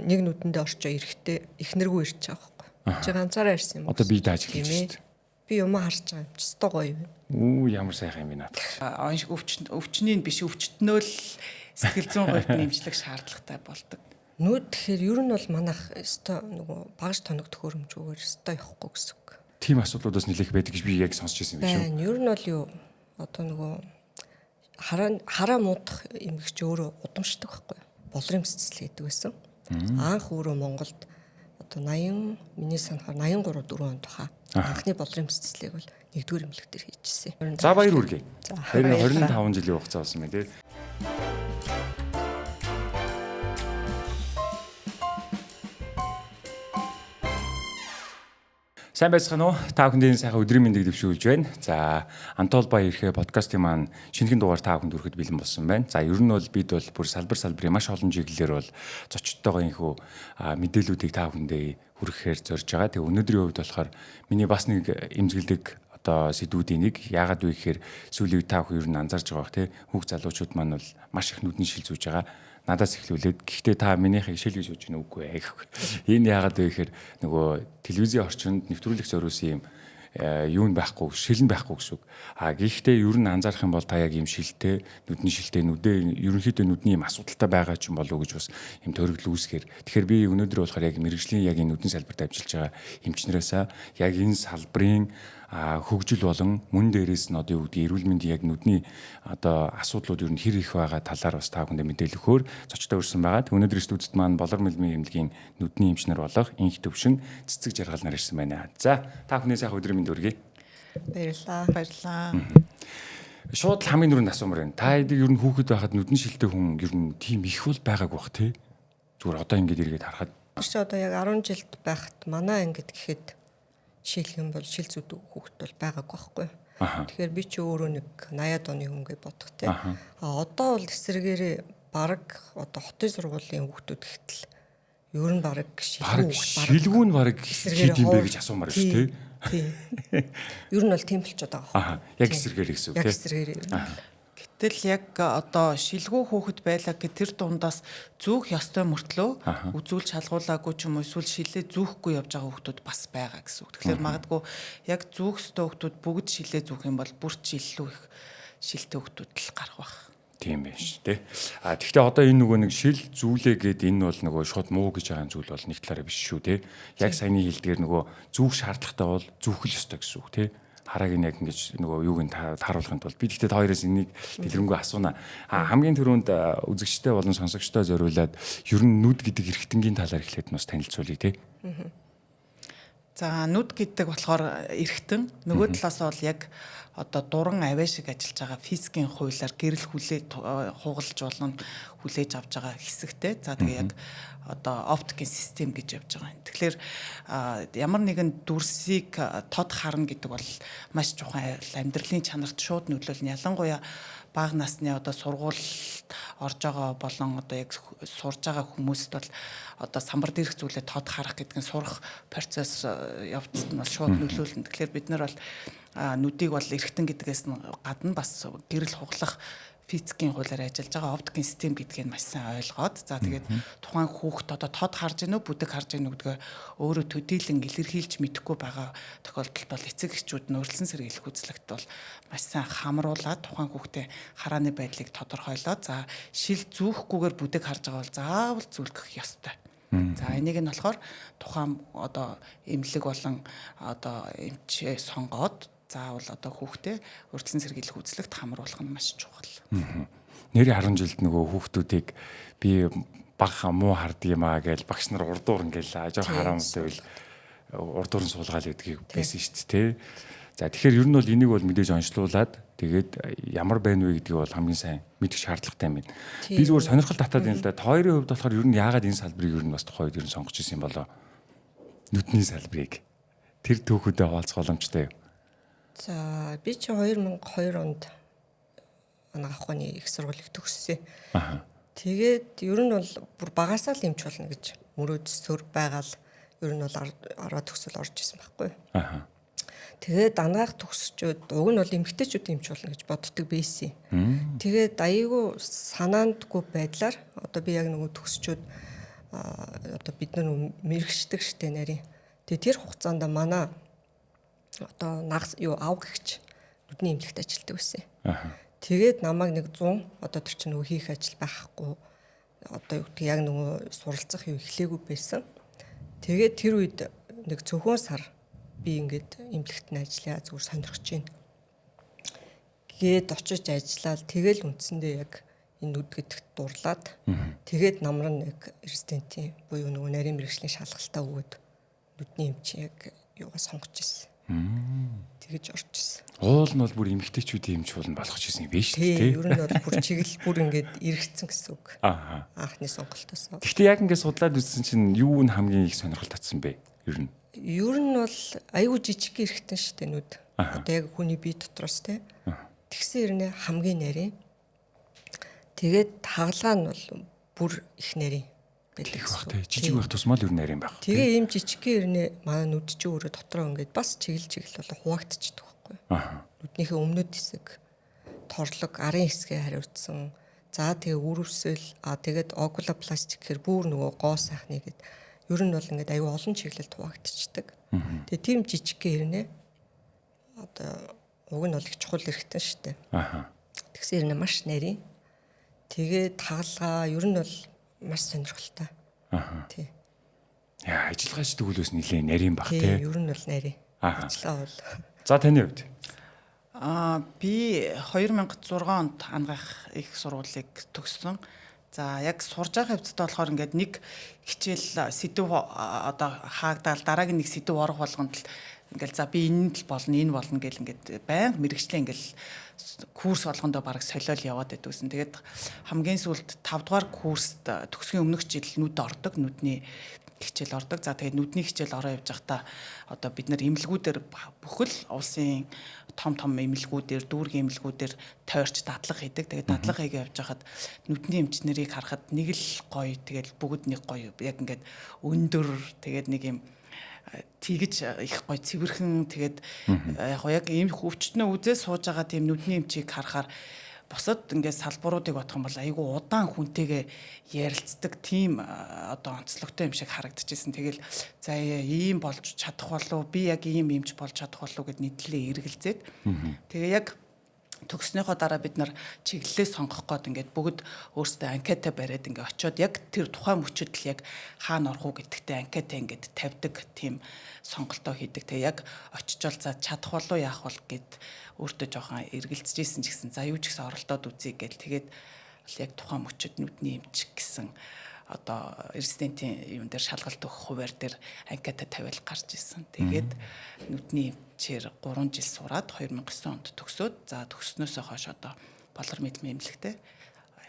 нэг нүдэндээ орчоо эрэхтэй эхнэргүй ирж байгаа байхгүй. Чи ганцаараа ирсэн юм. Одоо би дааж эхэлж шүү дээ. Би юм харж байгаа юм чи өстой гоё юм. Үү, ямар сайхан юм бэ наадах. Онш өвчнийг биш, өвчтнөө л сэтгэл зүйн хувьд нэмжлэх шаардлагатай болдог. Нүд тэгэхээр ер нь бол манайх өстой нөгөө багаж тоног төхөөрөмжүүгээр өстой явахгүй гэсэн үг. Тийм асуудлуудаас нэлээх байдаг гэж би яг сонсч ирсэн юм биш үү? Байна. Ер нь бол юу одоо нөгөө хараа муудах эмгэгч өөрөө удамшдаг байхгүй юу? Болрын цэцлэг гэдэг байсан. Анх өөрөө Монголд одоо 80, миний санахаар 83 4 онд баха. Анхны болрын цэцлэгийг бол нэгдүгээр эмнэлэг дээр хийжсэн. За, баяр хүргэе. 25 жилийн хугацаа болсон байна тий. Сайн байцгаана уу? Та бүхэндээ сайхан өдрийн мэндийг дэвшүүлж байна. За, Антол Бай ирэхэ подкастын маань шинэхэн дугаар та бүхэнд хүрэхэд бэлэн болсон байна. За, ер нь бол бид бол бүр салбар салбарын маш олон чиглэлээр бол зочдтойгоо энэхүү мэдээллүүдийг та бүхэндээ хүргэхээр зорж байгаа. Тэгээ өнөөдрийн хувьд болохоор миний бас нэг эмзэглдэг одоо сэдвүүдийн нэг, яагаад вэ гэхээр сүүлийн үед та бүхэн ер нь анзаарч байгаа бах тий. Хүүхд залуучууд маань бол маш их нүдэн шил зүүж байгаа. Надаас эхлүүлээд, гэхдээ та минийхийг шил гэж бодож байна үгүй ээ. Энэ яагаад вэ гэхээр нөгөө телевизийн орчинд нэвтрүүлэх зориулсан юм юу нь байхгүй, шил нь байхгүй гэсэн үг. А гэхдээ ер нь анзаарах юм бол та яг ийм шилтэй, нүдний шилтэй, нүдээ ерөнхийдөө нүдний ийм асуудалтай байгаа ч юм болов уу гэж бас ийм төрөглөл үүсгэхээр. Тэгэхээр би өнөөдөр болохоор яг мэрэгжлийн яг энэ нүдний салбарт ажиллаж байгаа эмчнэрээсээ яг энэ салбарын хөгжил болон мөн дээрээс нь одоо юу гэдгийг эрүүл мэндийн яг нүдний одоо асуудлууд ер нь хэр их байгаа талаар бас та бүхэндээ мэдээлэл өгөхөөр зочдтой өрсөн байгаа. Тэг өнөөдөр студид маань Болор мэлмийн эмнэлгийн нүдний эмчнэр болох Инх Төвшин, Цэцэг Жаргал нар ирсэн байна. За, та бүхний сайхан өдрийн мэнд хүргэе. Баярлалаа. Баярлалаа. Шууд л хамгийн түрүүнд асуумар байна. Та хэдийг ер нь хүүхэд байхад нүдэн шилтэй хүн ер нь тийм их бол байгаагүй бах тий. Зүгээр одоо ингэж эргээд харахад чи одоо яг 10 жилд байхад манай ангид гэхэд шилэх юм бол шил зүдэг хүүхэд бол байгаагүй байхгүй. Тэгэхээр би чи өөрөө нэг 80-ад оны хүн гэж бодох тий. А одоо бол эсрэгээрээ бараг одоо хотын сургуулийн хүүхдүүд гэтэл ер нь бараг шилгүү шилгүү нь бараг хэд юм бэ гэж асуумаар шүү тий. Тийм. Ер нь бол тийм болчиход байгаа. Аа, яг эсрэгээр гэсэн үг тий. Яг эсрэгээр. Гэтэл яг одоо шилгүү хүүхэд байлаа гэх тэр дундаас зүүх ёстой мөртлөө үзүүлж шалгуулаагүй ч юм уу эсвэл шилээ зүүхгүй явж байгаа хүүхдүүд бас байгаа гэсэн үг. Тэгэхээр магадгүй яг зүүх ёстой хүүхдүүд бүгд шилээ зүүх юм бол бүр ч илүү их шилтэй хүүхдүүд л гарах байх. Тийм байх шүү дээ. А тэгвэл одоо энэ нөгөө нэг шил зүүлээ гэд энэ бол нөгөө шууд муу гэж байгаа зүйл бол нэг талаараа биш шүү дээ. Яг саяны хэлдгээр нөгөө зүүх шаардлагатай бол зүүх л ёстой гэсэн үг тий. Харааг нь яг ингэж нөгөө юуг нь тааруулахын тулд би тэгтээ та хоёроос энийг дэлгэрэнгүй асууна. А хамгийн түрүүнд үзэгчтэй болон сонсогчтой зориулаад ер нь нүд гэдэг эрхтэнгийн талаар эхлээд нь бас танилцуулъя тий. За, нүд гэдэг болохоор эрхтэн, нөгөө талаас бол яг одоо дуран авиа шиг ажиллаж байгаа физикийн хуулиар гэрэл хүлээ хугалж болон хүлээж авч байгаа хэсэгтэй. За, тэгээ яг одоо оптикийн систем гэж явж байгаа юм. Тэгэхээр ямар нэгэн дүрсийг тод харна гэдэг бол маш чухал, амьдралын чанарт шууд нөлөөлнө. Ялангуяа бага насны одоо сургууль орж байгаа болон одоо яг сурж байгаа хүмүүст бол одоо самбар дээрх зүйлээ тод харах гэдэг нь сурах процесс явцад нь бол шууд нөлөөлнө. Тэгэхээр бид нар бол нүдийг бол эргэтэн гэдгээс нь гадна бас гэрэл хуглах физикийн хуулиар ажиллаж байгаа оптикийн систем гэдгийг маш сайн ойлгоод, за тэгээд тухайн хүүхэд одоо тод харж гинүү, бүдэг харж гинүү гэдгээ өөрөө төдийлөн илэрхийлж мэдэхгүй байгаа тохиолдолд бол эцэг эхчүүд нь урьдчилан сэргийлэх үзлэгт бол маш сайн хамруулад тухайн хүүхдээ харааны байдлыг тодорхойлоод, за шил зүүхгүйгээр бүдэг харж байгаа бол заавал зүлгэх ёстой. За, энийг нь болохоор тухайн одоо эмнэлэг болон одоо эмчээ сонгоод заавал одоо хүүхдээ урьдчилан сэргийлэх үзлэгт хамруулах нь маш чухал. Нэрийн 10 жилд нөгөө хүүхдүүдийг би бага муу харддаг юм аа гэж багш нар урдуур ингээл ажаа хараамтай байл урдуур нь суулгаал гэдгийг байсан шүү дээ. За, тэгэхээр ер нь бол энийг бол мэдээж онцлуулад тэгээд ямар байна вэ гэдгийг бол хамгийн сайн мэдэх шаардлагатай юм байна. Би зүгээр сонирхол татаад байна л да. Та хоёрын хувьд болохоор ер нь яагаад энэ салбарыг ер нь бас тухайн үед ер нь сонгож ирсэн юм болоо? Нүдний салбарыг. Тэр түүхүүдэд хаваалцах боломжтой юу? За, би чи 2002 онд анагаах ухааны их сургуулийг төгссөн. Тэгээд ер нь бол бүр багасаа л эмч болно гэж мөрөөдсөөр байгаа л ер нь бол 10 төгсөл орж исэн байхгүй. Тэгээд анагаах төгсчөөд уг нь бол эмгтээчүүд эмч болно гэж боддог байсан. Тэгээд аяйгуу санаандгүй байдлаар одоо би яг нөгөө төгсчөөд Одоо бид нар мэрэгшдэг штэ нарийн. Тэгээ тэр хугацаанд манай одоо нагс юу авгагч нүдний эмнэлэгт ажилладаг байсан. Тэгээд намайг нэг 100 одоо тэр чинь нөгөө хийх ажил байхгүй одоо юу гэдэг яг нөгөө суралцах юу эхлээгүй байсан. Тэгээд тэр үед нэг цөөхөн сар би ингээд эмнэлэгт нь ажиллая, зүгээр сонирхож байна гээд очиж ажиллаад, тэгэл үндсэндээ яг энэ нүд гэдэгт дурлаад, тэгээд намран нэг резидентийн буюу нөгөө нарийн мэргэжлийн шалгалтаа өгөөд нүдний эмч яг юугаа сонгож ирсэн. Тэгэж орж ирсэн. Уул нь бол бүр эмэгтэйчүүдийн эмч болно болгож ирсэн юм биш үү, тий? Ер нь бол бүр чиглэл бүр ингээд эргэцсэн гэсэн үг. Анхны сонголтоос. Гэхдээ яг ингээд судлаад үзсэн чинь юу нь хамгийн их сонирхол татсан бэ? Ер нь. Ер нь бол айгүй жижиг эргэтэн шүү дээ нүд. Одоо яг хүний бие дотроос, тий. Тэгсэн хэрнээ хамгийн нарийн. Тэгээд хагалгаа нь бол бүр их нарийн байдаг гэсэн. Жижиг байх тусмаа л ер нь нарийн байх. Тэгээ ийм жижиг хэрнээ манай нүд чи өөрөө дотроо ингээд бас чиглэл чиглэл болоо хуваагдчихдаг байхгүй. Нүднийхээ өмнөд хэсэг, торлог, арын хэсгээ хариуцсан. За, тэгээ үрвсэл, тэгээд окулопластик гэхэр бүр нөгөө гоо сайхны гэд ер нь бол ингээд аюу олон чиглэлд хуваагдчихдаг. Тэгээ тийм жижиг хэрнээ одоо уг нь бол их чухал эрхтэн шүү дээ. Тэгсэн хэрнээ маш нарийн. Тэгээд хагалгаа ер нь бол маш сонирхолтой. Тий. Яа, ажиллагаач тэгвэл нэлээд нарийн баг, тий. Ер нь бол нарийн. Ажиллагаа бол. За, таны хувьд? Би 2006 онд Ангаах их сургуулийг төгссөн. За, яг сурж байгаа хэвцээ болохоор ингээд нэг хичээл сэдв одоо хаагдаал, дараагийн нэг сэдв орох болгонд л ингээл за би энэ л болно, энэ болно гэл ингээд байнга мэрэгчлээ ингээл курс болгондоо бараг солиол яваад байдгүйсэн. Тэгээд хамгийн сүүлд 5 дугаар курст төгсгийн өмнөх жил нүд ордог, нүдний хичээл ордог. За, тэгээд нүдний хичээл ороо явж байхдаа одоо бид нар эмнэлгүүдээр, бүхэл улсын том том эмнэлгүүдээр, дүүргийн эмнэлгүүдээр тойрч дадлага хийдэг. Тэгээд дадлага хийгээ явж байхад нүдний эмч нарыг харахад нэг л гоё, тэгээд бүгд нэг гоё, яг ингээд өндөр, тэгээд нэг юм тэгэж их гоё цэвэрхэн, тэгээд яг яг ийм өвчтнөө үзээ сууж байгаа тийм нүдний эмчийг харахаар бусад ингээд салбаруудыг бодох юм бол айгүй удаан хүнтэйгээ ярилцдаг тийм одоо онцлогтой юм шиг харагдчихсэн. Тэгэл за ийм болж чадах болов, би яг ийм эмч болж чадах болов гэд нийтлэлээ эргэлзээд, тэгээ яг төгснөөхөө дараа бид нар чиглэлээ сонгох гээд ингээд бүгд өөрсдөө анкета бариад ингээд очиод, яг тэр тухайн мөчөд л яг хаана орох уу гэдэгтээ анкета ингээд тавьдаг тийм сонголтоо хийдэг. Тэгээ яг очичвол за чадах болов, яах бол гэд өөртөө жоохон эргэлзэжсэн ч гэсэн за юу ч гэсэн оролдоод үзье гэл, тэгээд яг тухайн мөчөд нүдний эмч гэсэн одоо резидентийн юм дээр шалгалт өгөх хуваар дээр анкета тавиал гарч исэн. Тэгээд нүдний эмчээр 3 жил сураад 2009 онд төгсөөд, за төгснөөсөө хойш одоо Болор мэдлэмийн эмнэлэгтээ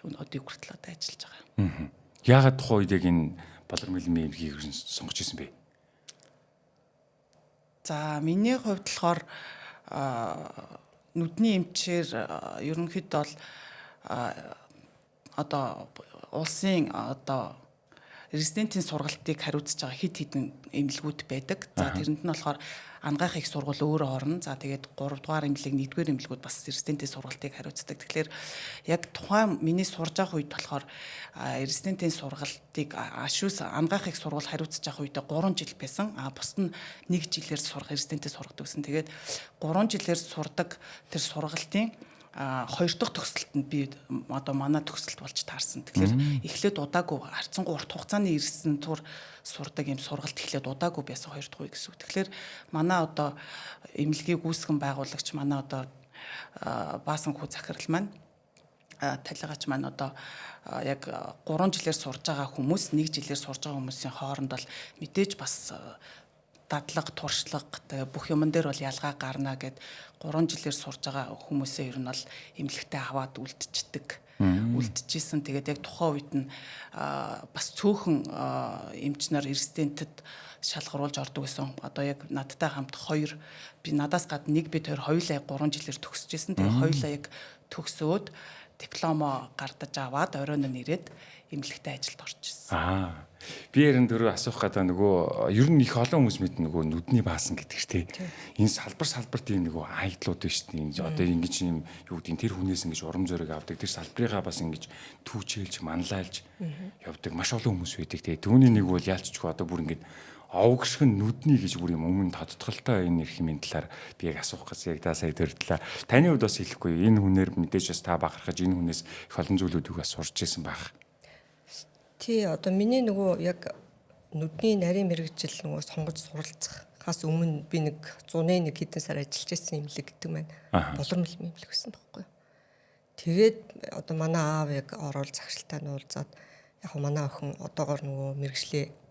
өдийг хүртэл одоо ажиллаж байгаа. Яагаад тухайн үед яг энэ Болор мэлмийн эмнэлгийг сонгож исэн бэ? За, миний хувьд болохоор нүдний эмчээр ерөнхийдөө бол одоо улсын одоо резидентийн сургалтыг хариуцж байгаа хэд хэдэн эмнэлгүүд байдаг. За, тэрэнд нь болохоор Ангаах их сургууль өөрөө орно. За, тэгээд 3 дугаар эмнэлэг, 1 дугаар эмнэлгүүд бас резидентийн сургалтыг хариуцдаг. Тэгэхээр яг тухайн миний сурж байгаа үед болохоор резидентийн сургалтыг ашуус Ангаах их сургууль хариуцж байгаа үедээ 3 жил байсан. А бусд нь 1 жилээр сурах резидентийн сургадаг гэсэн. Тэгээд 3 жилээр сурдаг тэр сургалтын хоёр дахь төгсөлт нь би одоо манай төгсөлт болж таарсан. Тэгэхээр эхлээд удаагүй, харьцангуй урт хугацааны ирсэн тур сурдаг юм сургалт эхлээд удаагүй байсан хоёр дахь үе гэсэн үг. Тэгэхээр манай одоо эмнэлгийг үүсгэн байгуулагч, манай одоо баасан хүү захирал маань, талигач маань одоо яг 3 жилээр сурж байгаа хүмүүс, 1 жилээр сурж байгаа хүмүүсийн хооронд бол мэдээж бас дадлага, туршлага, тэгээ бүх юмн дээр бол ялгаа гарна гэд 3 жилээр сурж байгаа хүмүүсээ ер нь бол эмнэлэгтээ аваад үлдчихдэг. Үлдчихсэн. Тэгээд яг тухайн үед нь бас цөөхөн эмч нар резидентэд шалгаруулж ордог гэсэн. Одоо яг надтай хамт хоёр, би надаас гадна нэг, бид хоёр хоёулаа 3 жилээр төгсөж исэн. Тэгээ хоёулаа яг төгсөөд дипломо гардаж аваад оройн нь ирээд эмнэлэгтэй ажилд орж ирсэн. Аа. Би ярин дөрөв асуух гэдэг нөгөө ер нь их олон хүмүүс мэднэ нөгөө нүдний баасан гэдэг тий. Энэ салбар салбарт ийм нөгөө айдлууд байна шүү дээ. Одоо ингэж юм юу гэдэг тэр хүнээс ингэж урам зориг авдаг. Тэр салбарыгаа бас ингэж түүчээлж, манлайлж явдаг маш олон хүмүүс байдаг тий. Түүний нэг бол яалччгүй одоо бүр ингэж овгшгэн нүдний гэж бүр юм өмнө тодтголтой энэ эрх юмын талаар би яг асуух гэсэн яг та сая дөрдлээ. Таны хувьд бас хэлэхгүй энэ хүнээр мэдээж бас та бахархаж энэ хүнээс их олон зүйлүүдийг бас сурч ирсэн байх. Тий, одоо миний нөгөө яг нүдний нарийн мэргэжил нөгөө сонгож суралцахаас өмнө би нэг зуны нэг хэдэн сар ажиллаж байсан имлэг гэдэг маань болор мэлмийн имлэг гэсэн байхгүй юу. Тэгээд одоо манай аав яг ороод загшилтаа нуулзаад яг манай охин одоогор нөгөө мэргэжлээ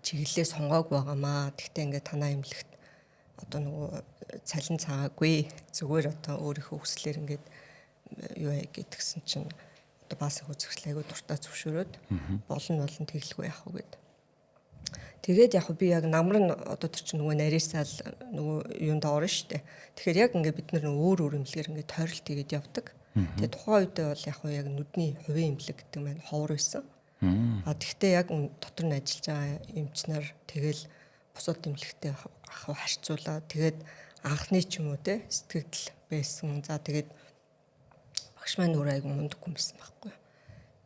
чиглэлээ сонгоог байгаамаа. Тэгтээ ингээд танаа имлэгт одоо нөгөө цалин цаагаагүй зүгээр одоо өөрийнхөө хүслээр ингээд юу яа гэдгсэн чинь одоо баасан үзэгсэл айгуу дуртай зөвшөөрөөд болно болно тэглэхгүй яах вэ гэд. Тэгээд яг би яг намар нь одоо тэр чинь нөгөө нарийсаал нөгөө юунд орно штэ. Тэгэхээр яг ингээд бид нар өөр өөр имлэгээр ингээд тойролт хийгээд явдаг. Тэгээд тухайн үедээ бол яг яг нүдний хувийн имлэг гэдэг маань ховор байсан. А тэгтээ яг дотор нь ажиллаж байгаа эмч нар тэгэл бусад эмнэлэгтэй ах харьцуулаа. Тэгээд анхны ч юм уу те сэтгэгдэл байсан. За тэгээд багш маань өөр айгу мундаг хүн байсан байхгүй.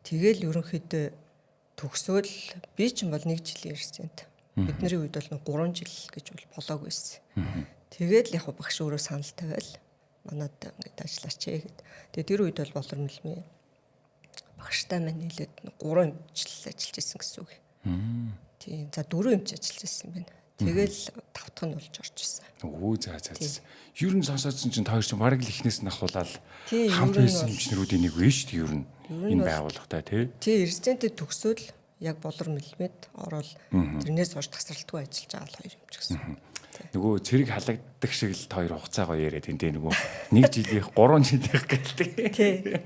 Тэгэл ерөнхийдөө төгсөөл би ч юм бол нэг жилийн резидент. Бидний үед бол 3 жил гэж бол болоог байсан. Тэгээд л яг багш өөрөө санал тавиал манад ингээд ажиллаач ээ гэд. Тэгээд тэр үед бол болор мэлмээ багштай маань нийлээд 3 жил ажиллаж исэн гэсэн үг. Тийм. За 4 эмч ажиллаж исэн юм байна. Тэгэл тав дахь нь болж орж исэн. Өө за за за. Ер нь сонсоодсон чинь та хоёр чинь бараг л ихнээс нь ахуулаад хамт байсан эмчнэрүүдийн нэг вэ шүү дээ ер нь. Энэ байгууллагатай тий. Тий, резидентэд төгсөөл яг болор мэлмэд ороод тэрнээс хойш тасралтгүй ажиллаж байгаа л хоёр эмч гэсэн. Нөгөө цэрэг халагддаг шиг л та хоёр хугацаа гоё яриад энэ нөгөө нэг жилийнх 3 жилийнх гэлдэг. Тий.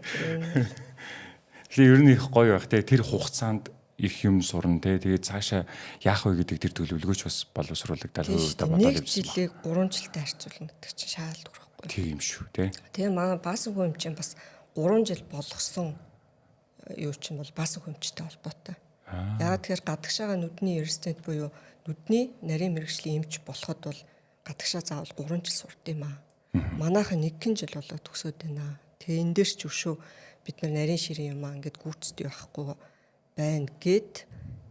Тэгэхээр ер нь их гоё байх те тэр хугацаанд их юм сурна те тэгээд цаашаа яах вэ гэдэг тэр төлөвлөгөөч бас боловсруулагдал өөртөө бодоод явсан. Нэг жилийг 3 жилтэй харьцуулна гэдэг чинь шаалдвар байхгүй. Тийм шүү те. Тэгээ маа баасан хүн чинь бас 3 жил болгосон юу чинь бол баасан хүмчтэй холбоотой. Яагаад тэгэхээр гадагшаага нүдний резидент буюу нүдний нарийн мэргэжлийн эмч болоход бол гадагшаа заавал 3 жил сурд юм аа. Манайхан нэгэн жил болоо төгсөөд байна. Тэгээ энэ дээр ч өшөө бид нар нарийн ширийн юм аа ингээд гүйцэтгэх байхгүй байна гэд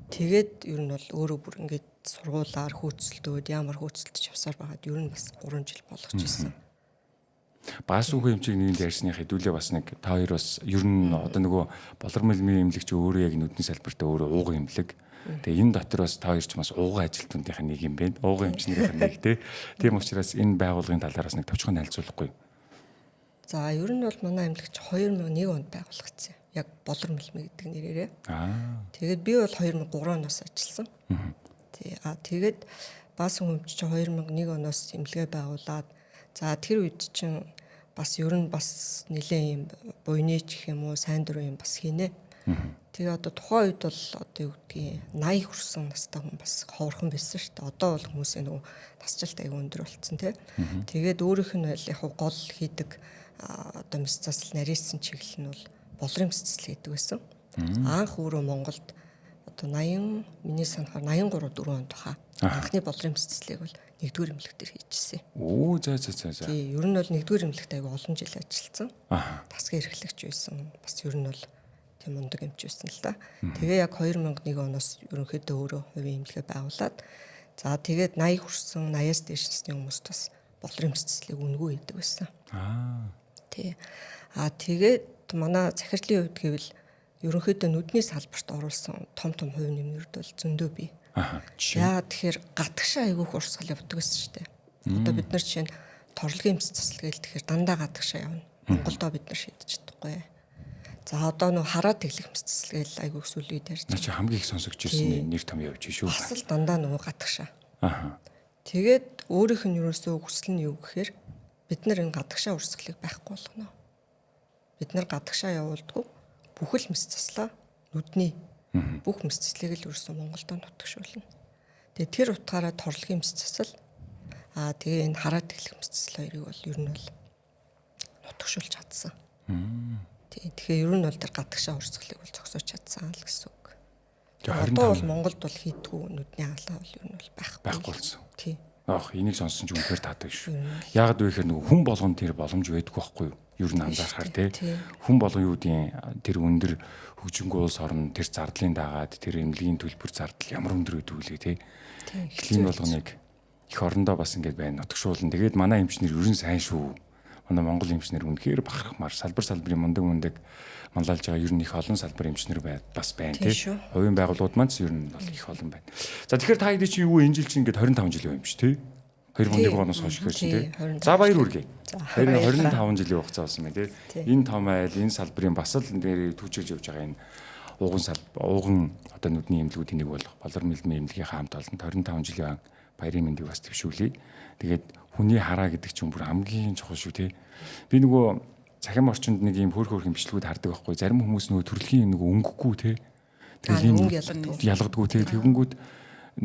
тэгээд ер нь бол өөрөө бүр ингээд сургуулаар хөөцөлдөөд ямар хөөцөлдөж явсаар байгаад ер нь бас 3 жил болгож ирсэн. Баас үхэн эмчиг нэгэнд ярьсны хэдүүлээ бас нэг та хоёр бас ер нь одоо нөгөө болор мэлмийн эмнэлэг чи өөрөө яг нүдний салбартаа өөрөө ууган эмнэлэг. Тэгээ энэ дотор бас та хоёр ч бас ууган ажилтнуудынхаа нэг юм байна. Ууган эмчнэрийн нэг тий. Тийм учраас энэ байгууллагын талаар бас нэг товчхон танилцуулахгүй. За ер нь бол манай эмнэлэг чи 2001 онд байгуулагдсан. Яг болор мэлмэ гэдэг нэрээрээ. Тэгээд би бол 2003 оноос ажилласан. Тий. А тэгээд баасан хүмч чи 2001 оноос эмнэлгээ байгуулад за тэр үед чинь бас ер нь бас нэлээд юм буйны ч гэх юм уу сайн дурын юм бас хийнэ. Тэгээ одоо тухайн үед бол одоо юу гэдгийг 80 хүрсэн настай хүн бас ховорхон байсан шүү дээ. Одоо бол хүмүүсийн нөгөө тасчлалт аягүй өндөр болцсон тий. Тэгээд өөрийнх нь яг гол хийдэг одоо мэс засал нарийсан чиглэл нь бол болрын мэс засал хийдэг байсан. Анх өөрөө Монголд одоо 80 миний санахаар 83 4 онд баха. Анхны болрын мэс заслыг бол нэгдүгээр эмнэлэг дээр хийжсэн. Өө за за за за. Тий, ер нь бол нэгдүгээр эмнэлэгт аягүй олон жил ажилласан. Тасгийн эрхлэгч байсан. Бас ер нь бол тийм мундаг эмч байсан л да. Тэгээ яг 2001 оноос ерөнхийдөө өөрөө хувийн эмнэлгээ байгуулад за тэгээд 80 хүрсэн 80-аас дээш насны хүмүүст бас болрын мэс заслыг үнэгүй хийдэг байсан. Тий. А тэгээд манай захирлын хувьд гэвэл ерөнхийдөө нүдний салбарт оруулсан том том хувь нэмрүүд бол зөндөө бий. Яа тэгэхээр гадагшаа айгүйх урсгал явдаг гэсэн шүү дээ. Одоо бид нар жишээ нь торлогийн мэс засал гээл тэгэхээр дандаа гадагшаа явна. Монголдоо бид нар шийдэж чадахгүй. За одоо нөө хараа тэглэх мэс засал гээл айгүйх сүүлийн үед ярьж. Наа чи хамгийн их сонсогч ирсэн нэр том явж шүү. Бас л дандаа нөгөө гадагшаа. Тэгээд өөрийнх нь ерөөсөө хүсэл нь юу гэхээр бид нар энэ гадагшаа урсгалыг байхгүй болгоно. Бид нар гадагшаа явуулдаггүй бүхэл мэс заслаа нүдний бүх мэс заслыг л ерөөсөө Монголдо нутагшуулна. Тэгээ тэр утгаараа торлогийн мэс засал тэгээ энэ хараа тэглэх мэс засал хоёрыг бол ер нь бол нутагшуулж чадсан. Тий. Тэгэхээр ер нь бол тэр гадагшаа урсгалыг бол зогсоож чадсан л гэсэн үг. Одоо бол Монголд бол хийдгүү нүдний хагалгаа бол ер нь бол байхгүй. Байхгүй болсон. Тий. Аах, энийг сонссон ч үнэхээр таатай шүү. Яагаад вэ гэхээр нөгөө хүн болгон тэр боломж байдгүй байхгүй юу? Ер нь анзаархаар тий. Хүн болгон юу гэдгийг тэр өндөр хөгжингүй улс орн тэр зардлын дагаад тэр эмнэлгийн төлбөр зардал ямар өндөр гэдэг үлээ тий. Клин болгоныг эх орондоо бас ингэж байна нутагшуулна. Тэгээд манай эмчнэр ер нь сайн шүү. Манай Монгол эмчнэр үнэхээр бахархмаар салбар салбарын мундаг мундаг манлайлж байгаа ер нь их олон салбар эмчнэр бас байна тий. Хувийн байгууллагууд маань ч ер нь бол их олон байна. За тэгэхээр та хэдий чи юу энэ жил чинь ингээд 25 жил юм чи тий. 2001 оноос хойш ихээр чинь тий. За баяр хүргэе. 25 жилийн хугацаа болсон байна тий. Энэ том айл, энэ салбарын бас л нэр түжиж явж байгаа энэ ууган салбар, ууган одоо нүдний эмнэлгүүдийн нэг болох Болор мэлмийн эмнэлгийн хамт олонд 25 жилийн баярын мэндийг бас дэвшүүлье. Тэгээд хүний хараа гэдэг чинь бүр хамгийн чухал шүү тий. Би нөгөө цахим орчинд нэг юм хөөх хөөх бичлэгүүд хардаг байхгүй. Зарим хүмүүс нөгөө төрөлхийн нөгөө өнгөгүй тий. Тэгээд ийм ялгадаггүй тий. Тэгэнгүүт